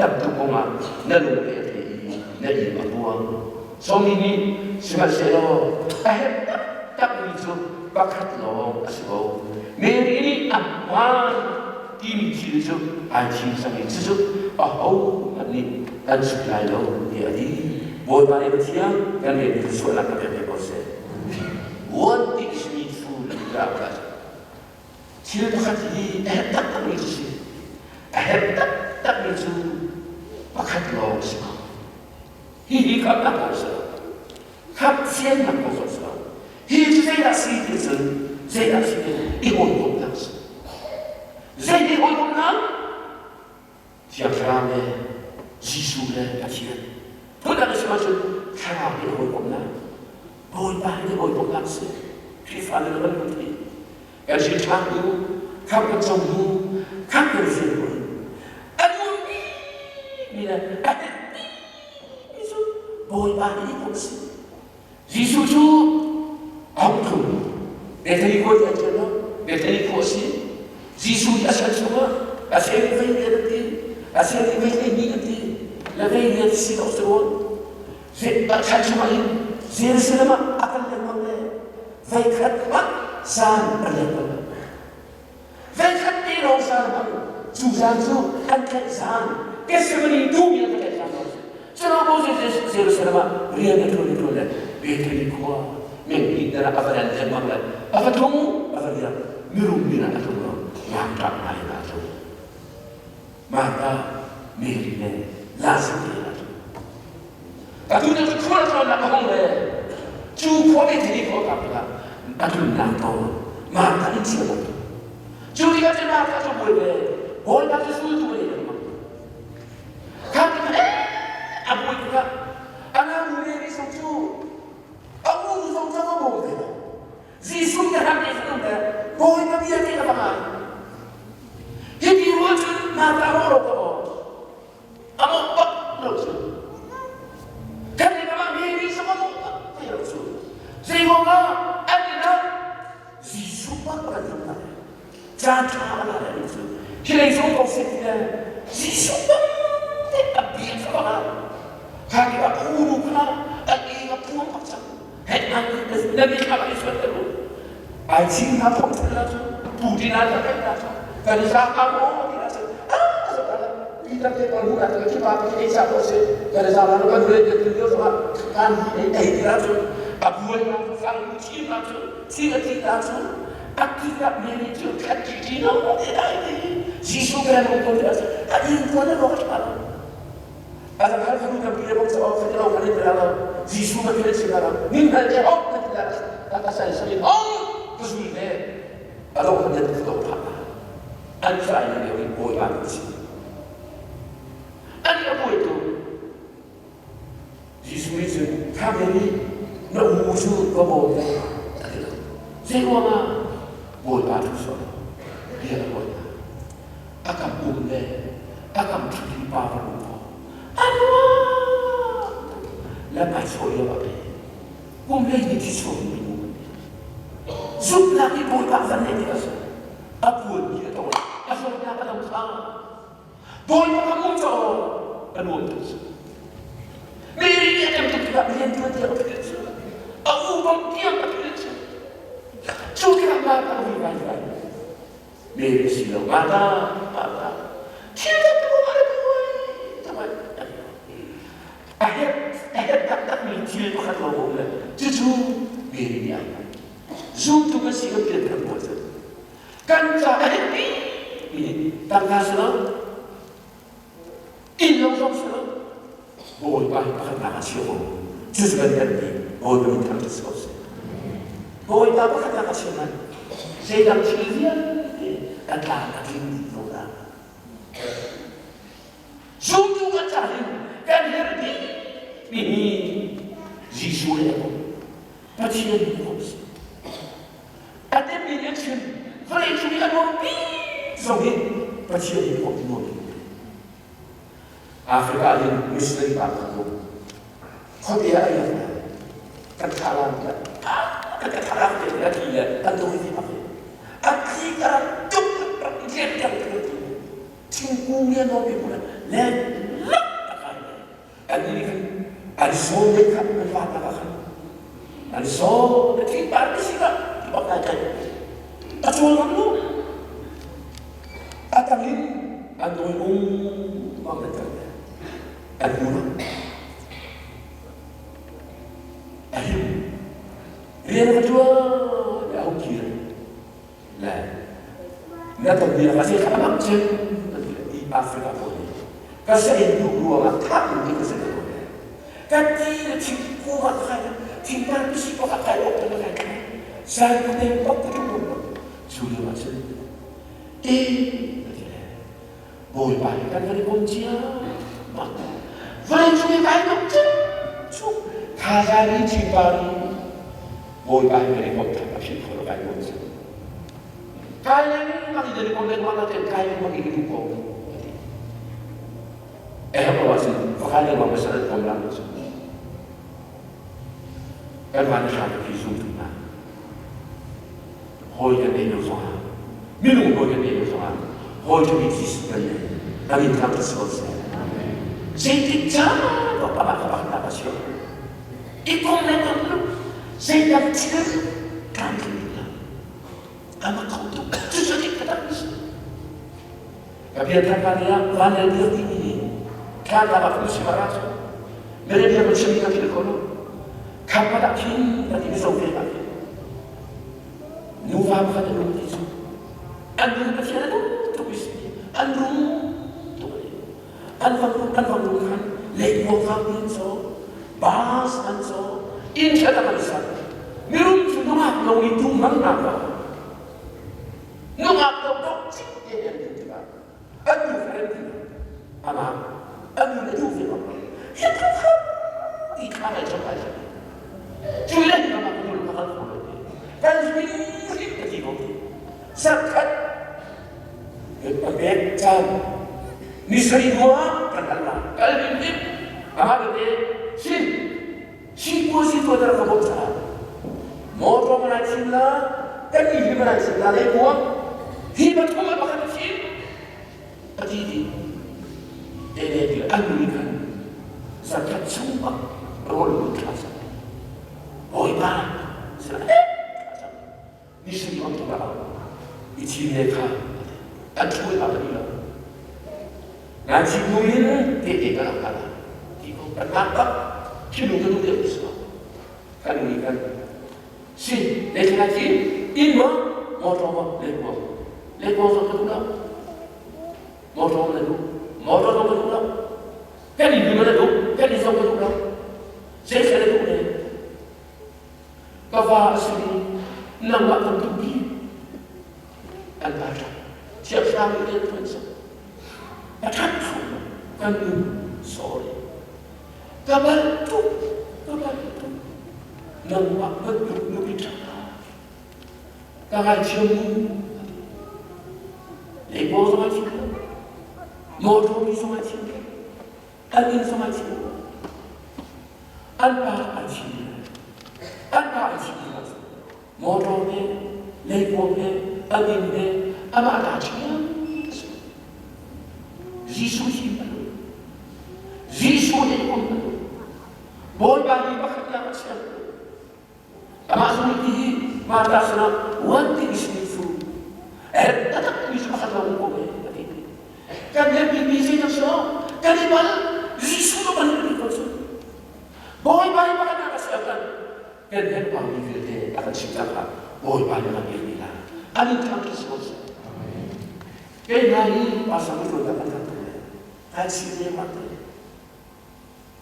tam tuk kongah na lungre a thei i na ing a buang. Sawmi nih sihmanhsehlaw a herh taktakmi cu pakhat lawng a si ko. Mary nih a hmaan timi thil cu ai thim cang i cucu ahohmanh nih kan chim lai lo tiah a ti. Bawipa nih Pathian kan rian hi sualnak kan pek ve ko seh. What is me fool tiah ka Thil pakhat hi a herh taktakmi cu si. A herh taktakmi cu pakhat lawng a si ko. Hihi khamnak kong si lo. Khamh fiannak kong zong si lo. Hi cu zeidah si ti cun zeidah si ti i hawikomhnak si. Zei ti hawikomhnak? Thiang Thlarau le Jesuh le Pathian. Phundang a si ahcun Thlarau he hawikomhnak, Bawipa he hawikomhnak si. Khrihfa nih kan kan thei. Kan hrin ṭhan hnu, khamh kan co hnu, Khang kan si ko. A nuammi mi le a herhmi cu Bawipa nih i si. Jesuh cu a hung tlung. Bethany khua ti an ṭial lo. Bethany khua a si. Jesuh hi a chan chungah a sen vei lian an ti, a sen i vei 12 an ti, le vei lian si lo si rawn. A chan chungah hin Jerusalem ah a kal lengmang le vei khat hmanh zan a riak bal lo. Vei khat te lawng zan hmang cu zan cu an tlaih zan Gethsemane dum in an tlaih zan lawng si. Culo Moses Jerusalem ah rian a ṭuan a ṭuan le Bethany khua menghnih dara a va len lengmang le a va tlung a va riak mirum min ah a tlung lo ngakṭah ngai in a tlung. Martha, Mary le Lazarus te a tlung. Atu cu khua tlawnnak a hung le cu khua Bethany khua kap tikah a tlunnak tawn Martha inn chia bak. Cu tikah cun Martha cu buai ve Bawipa cu sultu a nei lengmang. Kha tikah eh a buai tikah a nau Mary zong cu a u zong cu a va bawm ve lo. Jesuh nih ram ei um le Bawipa bia te a va ngai. Hi ti rual cun Martha rawh ro ka aw. A mawh bak lo cu. Kan inn ah Mary zong a mawh bak ve lo cu. Zei ruangah an inn ah Jesuh bak a kan zumh hna. Caan ṭha a la le cu. Hi lei zong ko seh ti le Jesuh bak te a bia kha bak ah kha ki a uru kha a eng a phuang bak cang. Hek an na mi thla i suat te u. Ai ching hna thong thil la cu pu ti na ta kai na cu kan za ka mo ti na cu ah so ka pi ta te pa lu na te ki pa ki ei sa ko se kan za la kan re te ti yo so kan hi ei ei ti na cu a buai na cu sang chi na cu chi a ti na cu a ti ka me ni cu khat ti ti no ti dai ti Jesu kan mo ko ti na cu a in ko na ro ka lo a za khal khanu kan pi le bok sa o khat lo kan in la lo Jesu ka ti si la nin hal te hok na ti la ka ka sai sai hong ka zul ve a lo kan ti to pha an sai ni le bawi ba si ani a bawi tu Jesuh nih cun kha ve nih na u cu ka bawi ve a ti lo zei ruangah bawipa tu sual bia a bawi a kam um le a kam ṭhakin pa va um ko a nuam le mai chawi lo a pe kum hlei ni thi chuak mi nu zumhnak i bawipa van nei tik a si a puan mi a tong a zawtnak a dam kha bawipa ka um caw a nuam tuk si Mary nih a tem tuk tikah rian ṭuan tiang a philh cu a u bang tiang a philh cu cu tikah Martha a vui vai vai Mary si lo Martha Martha thil dang tu a buai tamai a herh a herh taktakmi thil pakhat lo um le cucu Mary nih a hngalh zumtu kan si kan pianthar pawl cu kan ca a herh bikmi tangka si lo inn lo zong si lo Bawipa hi pakhatnak a chia ko cucu kan herhmi Bawipa min thangṭhat si ko seh Bawipa pakhatnak a chia man zeidang thil vialte kan tlang a tling dih ko dah zumtu kan ca hin kan herh dih mi hi Jesuh le a Pathian nih a si a temmi nih a chim vawlei cung i a nuam bik zong hi Pathian nih a nuam bik Africa hin missionary pa kan um khuate ah ai kan thalang kan kan thalang te a ti le kan doi ti bak a thi ka rak tuk rak lian tiang ti ti thingkung lian nawn pi le le lak a kai le an ni khan an sawn le kha an van nak khan an sawn le thing par ti si ka ti bak kai kai a chuang ngam lo a tang in an doi um bang le tang an hmu lo a him rian ka ṭuan a hung kir le na ton mi ka si kha mak chin i Africa pawl nih ka sa in duh ruangah thah in ka sa ko ka ti le thing ku ka kai thing par pisi pa ka kai ok ka kai kai san ka te pak ka tung cu lio ah cun e Bawipa he kan kan i kom cia bak. Vawlei cung i kai tuk cu thazaang i thingpa nih Bawipa he kan i kom than a philh kho lo kai nuam cang. Kai lengmang i nan i kom lengmang nakin kai lengmang i ka duh ko a ti. A herh lo ahcun va kai lengmang pasal an kom lang cu. Kan van hram hi zumtu hna. Hawi kan nei lo zongah minung hawi kan nei lo zongah hawi ṭha bik Jesuh kan nei. Kan in thangṭhat si ko seh. Zeitik caan paoh amah kha pakhatnak a si. I kom lengmang lu zeidang thil tlamtling lo. Ama kho tuk. Cucu dik taktak mi si. Ka bia thar ka nia van le dir ti mi thla ta ba khu si mara cu. Mere bia ko chim ka phil ko lo. Kham ma dah khin ka ti mi zo ve ka khi. Nuva pakhat an um ti cu. An nu Pathian an um tuk i si. An rum tuk ani. An fang an fang rum khan leikuang kang ti an caw. Bas an caw. Inn ṭha tak an sak. Mirum cu nungak lo i tum hmang hna ko. Nungak lo dok cik te an din tikah an nu kha an ti amah an nu le duh ve bak hi thu kha ti kha kai chok kai chok cu le hi amah nu ka kal kho lo ti kan hrin hrin ka ti ko ti sakhat ka pek caan ni sari hua kan hal la kal hrim hrim amah te sin Sipuazi tuan ka bawmh caah motor man ai thim la kan i hi man ai thim la leikuang hi pathum ah pakhat a thim a ti ti te ti an ni khan zakhat chung bak rawl mun thla cang bawipa sila eh thla cang ni sari bang tu ra i thim ne kha an thu a ka ni lo Ngan si buin te te ka rak kal ti ko kan nak bak thilung ka duh deuh ti so kan ni kan si le thla chi in ma motor ma le ko le ko so ka duh lo motor na duh motor zong ka duh lo kan in ma na duh kan in zong ka duh lo zei thla na duh ne ka va a si nangmah kan duh bi an pa ṭap thiangthlarau nih rian ṭuan seh a ṭhat kho lo kan nun sorry ka bal tuk ka bal tuk nangmah bantuk nupi ṭha ka ngaithiam mu leipaw zong a thiam lo motor mi zong a thiam lo an inn zong a thiam lo an pa a thi an pa a thi Motor he, leikuang he, a inn he, amah ta ṭhiam a si. Jesuh hi a nung. Jesuh he um a nung. Bawipa nih pakhatnak a chiah. Amah zong nih hi Martha sinah one thing is needful. Er taktak mi cu pakhat lawng ko e a ti. Kan herhmi mi zei dah si kan i bal Jesuh no ban ti ko cu. Bawipa nih pakhatnak a chiah kan. Kan herhbaumi vialte a kan chimh caah Bawipa nih a kan pekmi hna an in thangṭhat si ko seh. Kei hna hi pastor ka ṭuan kan kan tuk le kai chim lengmang te.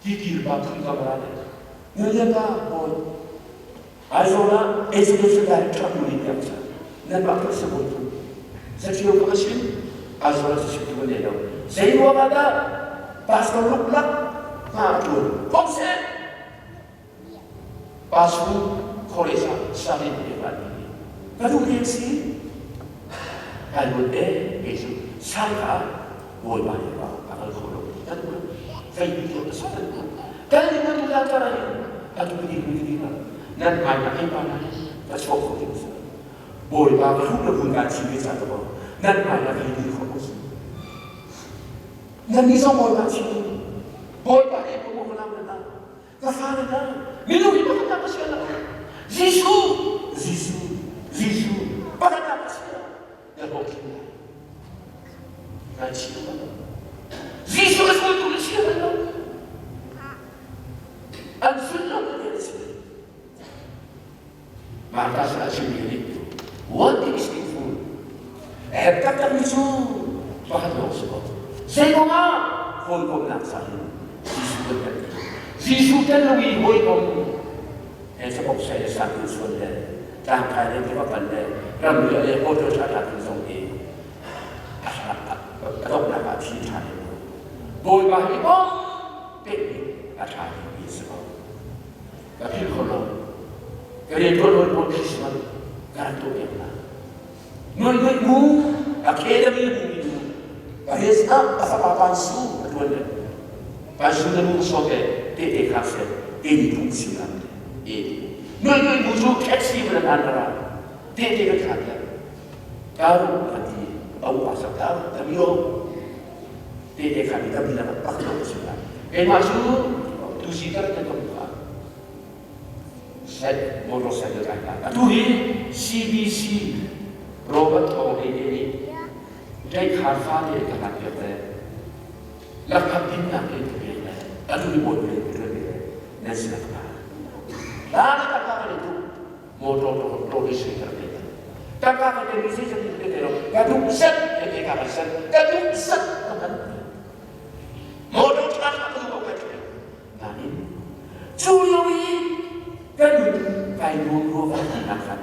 Kikir pa kham kamara le Ngulian pa bawi Aizawl ah education director nu nih tiang sa nan mah ka si bawi tu Satrio ka ka chim Aizawl ah chim tu kan nei lo zei ruang ah dah pastor luklak hna a ṭuan kong seh Pastor college ah study na pek lai ti ka duh ding si. Kai ruat e kei cu sai ka bawipa nih a kal kho lo ti kan ruat. Kai duh ti a si kan ruat. Kan nih kan duh dan cara in a duh ding mi ding nan hmai na hei pa na ka chuak kho ding si. Bawipa ka hrup le vun kan chim ve ca ka bo nan hmai na hei dir kho ko si. Nan nih zong bawipa chim Bawipa nih ka mu ka lam na Ka fale hna, minung hi pakhat ah ka si lo. Jesuh, Jesuh, Jesuh, pakhat ah ka si lo. Na hlawhtling lai. Ngaichih bal lo. Jesuh a zultu na si bal lo. An zul lo na ti si. Martha sin a chimmi nih one thing is needful. A herh taktakmi cu pakhat lawng si ko. Zei kong ah hawikomhnak ca in Jesuh kan herh ti. Jesuh tel lo i hawikom he cakok sai le sangtu suan le tlangkai le tiva kal le ramriah le hotel ṭhaṭha tin zong hi a donghnak ah thi ṭha le Bawipa hi bawm pekmi a ṭha bikmi a si ko. Ka philh kho lo. Ka rianṭuan hawi pawl Christmas ka rak tuah piak hna. Nuai mu academy mu mi nu Paris ah a fapa Pan Su a tuan le Pan Su na nu so ke te te kha se te ni phung sim lam te nuai nuai mu cu taxi van an ra te te ka kha te taru ka ti au pa sak taru tamio te te kha ni tam la pak lo sim lam keimah cu tu si tar te kom kha Set motorcycle kai hna. Atu hi CBC Robert Thawng Hei te nih Tleikhar fate ka hlat piak le lakphak dinnak in ka pek le atu hi bawi le ka le nan si lak ta. La na takka ka le tuk motor to to si ka le takka ka te si sa ti te lo ka duk set ke te ka ka set ka duk set ka kan motor tha tha ka duk ka Nain cu lio i kan kai nuam rua kan khan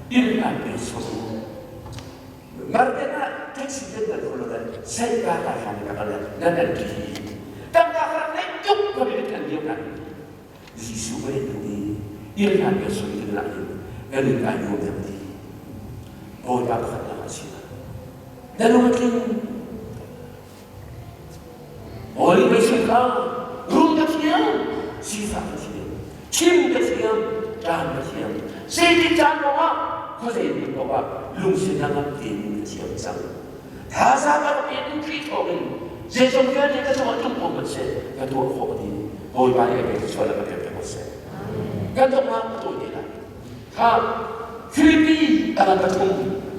inn an pe so Market ah taxi den nan kholo le sai ka ka hlan ka kal nan an ti tangka kha nei tuk ka bi kan lio kan Jesuh ka in ti inn an pe so in la in kan in kai nuam dem ti Bawipa pakhat nak a si na lung tling Hawi mei kha rum ka thiam, sifak ka thiam, chim ka thiam, ṭam ka thiam. Zeitik caan paoh ah khuazei hmun paoh ah lungsi hnangam tein ka thiam cang. Thazaang a ka petu Khrih thawngin zeizong vialte ka cungah tlung ko hmanh seh ka tuah khawh dih. Bawipa nih a pek sual a ka pek ko seh. Kan donghnak ka tawi te lai. Kha Filipi a ngan pathum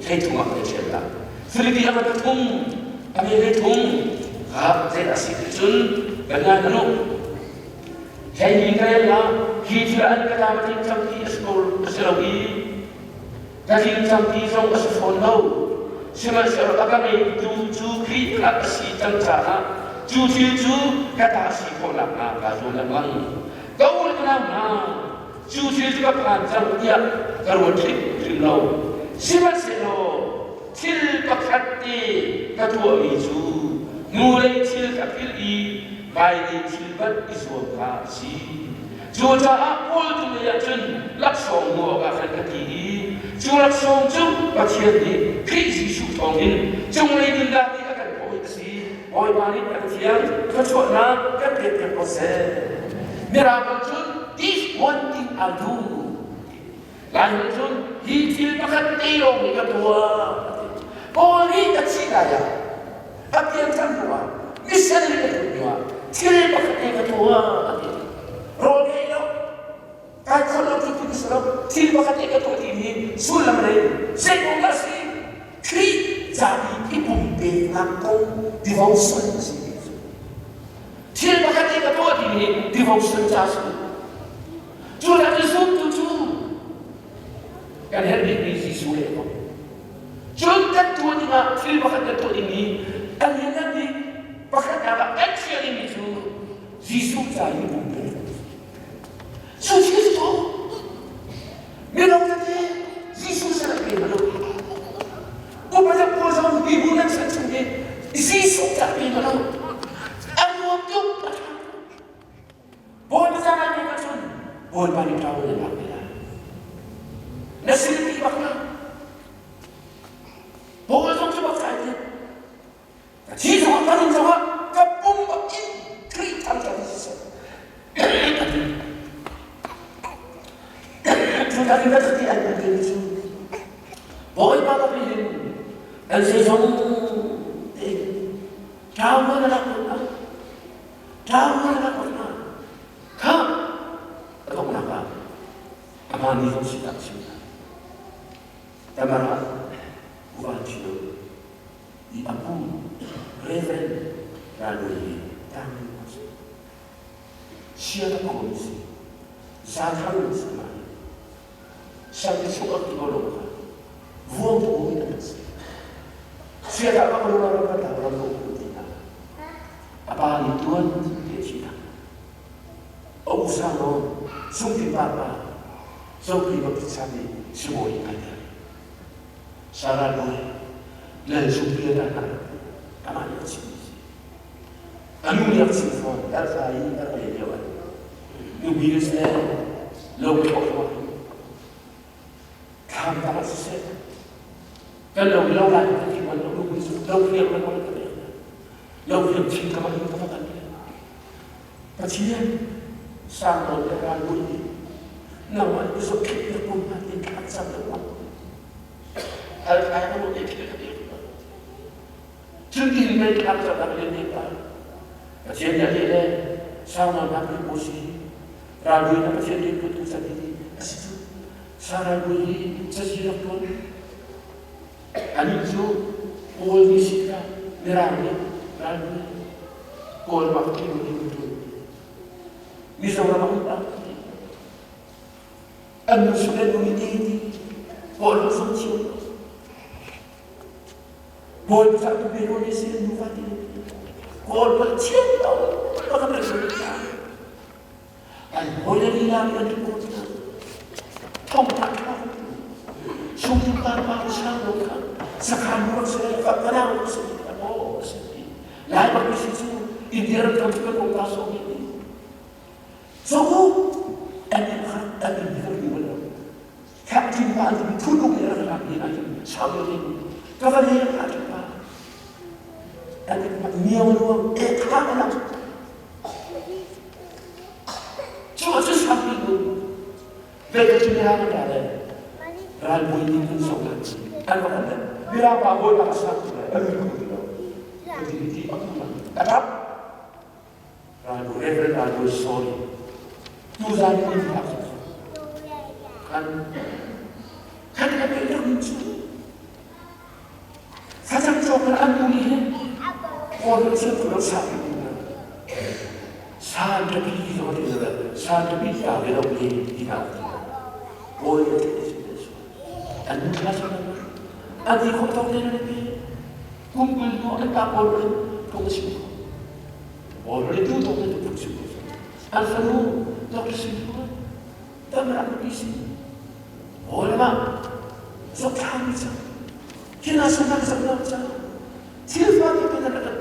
thleithum ah kan i ṭhial la. Filipi a ngan pathum a me thleithum kha zeidah a si ti cun kan ngai hmanh u. Thleimi ka rel la hi thil an ka tlam a tling cang ti a si ko a si lo i ka tling cang ti zong a si fawn lo. Sihmanhsehlaw a ka ngeitu cu Khrih kha a si cang caah cu thil cu ka ta si khawh nakhnga kaa zuam lengmang. Ka u le ka nau hna, Cu thil cu ka phan cang tiah ka ruat hrimhrim lo. Sihmanhsehlaw thil pakhat te ka tuahmi cu hnulei thil ka philh i hmailei thil banh i zuam kha a si. Cucaah Paul tu lei ah cun laksawng hmuh awkah khan ka ti i cu laksawng cu Pathian nih Khrih Jesuh thawngin cunglei nunnak nih a kan kawh hi a si. Bawipa nih a Pathian thluachuahnak kan pekpiak ko seh. Mirang cun this one thing I do. Lai holh cun hi thil pakhat te lawng hi ka tuah. Paul nih ka thih lai ah a pianthar hnu ah missionary ka ṭuan hnu ah thil pakhat te ka tuah a ti. Rawl ka ei lo, kai khon lo cu ti si lo, thil pakhat te ka tuah timi sullam rei zei kong dah si? Khrih ca i i pumpeknak kong devotion a si. Thil pakhat i ka tuah timi hi devotion ca a si. Cu dah cu zumtu cu kan herh bikmi Jesuh le kong. Cun kan tuah dingah thil pakhat kan tuah dingmi a lianngan bik pakhatnak ah kan chiah dingmi cu Jesuh ca i pumpek. Cu thil cu mino tete Jesuh sin ah pe hmanh u. Upa deuh pawl zong hi bu nan chan chung hi Jesuh ca pe hmanh u. A nuam tuk a ṭha. Bawipa ca ngai pek ahcun Bawipa nih ṭa in lak te lai. Na sin ti bak na. Bawi zong cu bak sai ti. Ka thi zongah ka nun zongah ka pum bak in Khrih thangṭhat siseh. Cu tak in ka thati an kan ti cu Bawipa bak nih hin kan zeizong tein ṭau na lak na ṭau na lak na kha a donghnak ah amah nih zong si tak chim Tamara uvan chilo i apu Reverend Raloi hi tang Sian a kawm si. Zathang si ma. Sang ti suk ak ti ko lo kha. Vuang tu in an si. Sia ta ka lo ram ka ta ram lo ku ti na. Apa ni tuan te chi ta. A u sa no sung ti pa pa zo pi ba pi sa ni si boi ai ta. Sara doi lal sung pi ta na. Ama ni chi. A nu nih a chim fawn, Elsa i a rak leh lio ah nupi le seh lo ka thawk hna. Thlam tang ah siseh. Kan lo lo lai ka ti wan lo lu su lo hiang lo ka pe lo hiang chin ka ma ka kan Pathian sang lo le ral bui ni nangmah ni zo khit na pum na tin thak sam lo ma hal thai ka mo te thil ka pe cun in mei thak sam na le ne pa Pathian ya le le sang lo na pi mo si ral bui na Pathian ni tu sa ti asi cu Sarai bui hi cazi rak tuan Anih cu Kawl nih si tikah Mirang nih ralmi Kawl bak ti in an ṭuan. Mizoram ah um tak ti. An nu sung le nu nih ti ti Kawl ah zong thiam. Kawl cah tu biro nih si an nu va ti. Kawl pal thiam to bak an rak An hawile lila nih an ṭuan hna. Thongthlak kha sungtu pa sang lo kha sakhan rak si kanang rak si maw si lai bak si cu India ram tham kan um ta so mi ni so an in kha an in hi kan lo kha tin pa an thu lu ni rak rak ni ai sang lo ni ka va le ka pa an in miau luang e kha ka Cu a cu sang bik bu ve cu mirang an ra le ralbawi nih an sok lan an va kan le mirang pa bawi pa sang tu le an ui ti lo ti ti a tap ralbawi reverend ralbawi sorry tu zan in thak kan kan kan pe rak min chu Facang cawk in an um i kawl cu tu sa san tapi zong ti le san tapi ta ve lo le ti na ti kawl le ti si le su an nu la sa an ti kho tok le le pi kum kul nu an ta kawl le tung si kawl le tu tok le tu si an fanu tok si tam rak pi si kawl ma sok thang mi cha Kina sanak saknak ca thil fate te na rak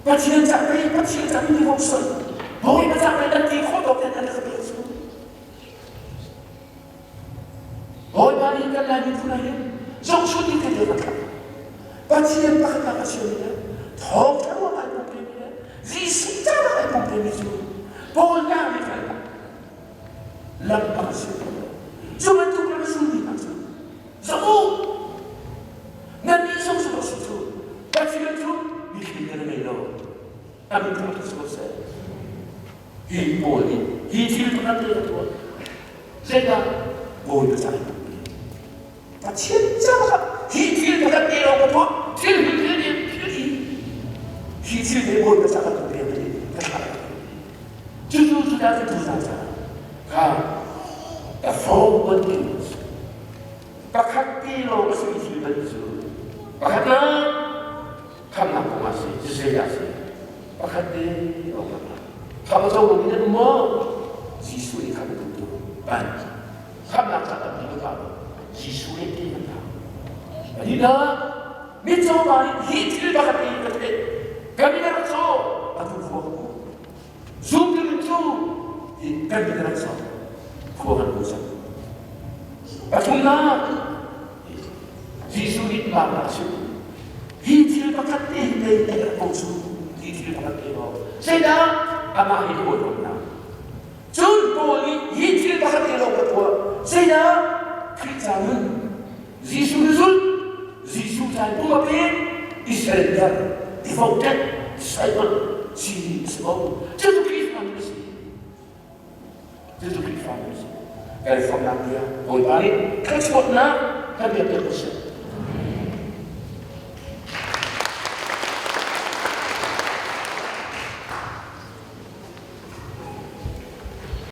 Pathian ca pei Pathian ca mi hong son Bawipa ca pei kan ti khawh tawk ten an rak pe cu Bawipa nih kan lai miphun ah hin zong chun in kan rak Pathian pakhat nak a chim mi thawng thar ai pum pe mi Jesuh ca ai pum pe mi cu Paul na mi lam a si. Cu bantuk lam a sulmi hna cu zoh u, nannih zong cu si cu Pathian cu mithli nan ngei lo. A min thang si ko seh. Hi pawl nih hi thil pakhat te a tuah. Zeidah Bawipa ca in Pathian caah hi thil pakhat te lawng ka tuah. Thil hmun thil nih thil i hi thil te Bawipa caah ka tuah ka thlah. Cucu cudah cu tu hna caah kha a fawm bantukin pakhat ti lawng a simi thil ban cu pakhat na khamnak kong ah si zeidah si pakhat te lawng a kham a co lomi nan maw Jesuh nih khamh tu ban khamnak ca tampi ka ka Jesuh nih ti kan ka ani na mitcaw pa nih hi thil pakhat te ka theih kan i rak caw atu khua ka Zumtu cu kan min rak sok khua kan hmu cang. Pathumnak Jesuh nih mah a chim. Hi thil pakhat te hi pei a rak ko cu hi thil pakhat te maw zeidah amah hi hawikomnak cun Paul nih hi thil pakhat te lawng ka tuah zeidah Khrih ca nun Jesuh na zulh Jesuh ca pum a pek i surrender devoted disciple si a si ko cucu Khrihfa nun a si cucu Khrihfa nun a si kan fawmnak bia Bawipa nih thluachuahnak kan pek piak ko seh.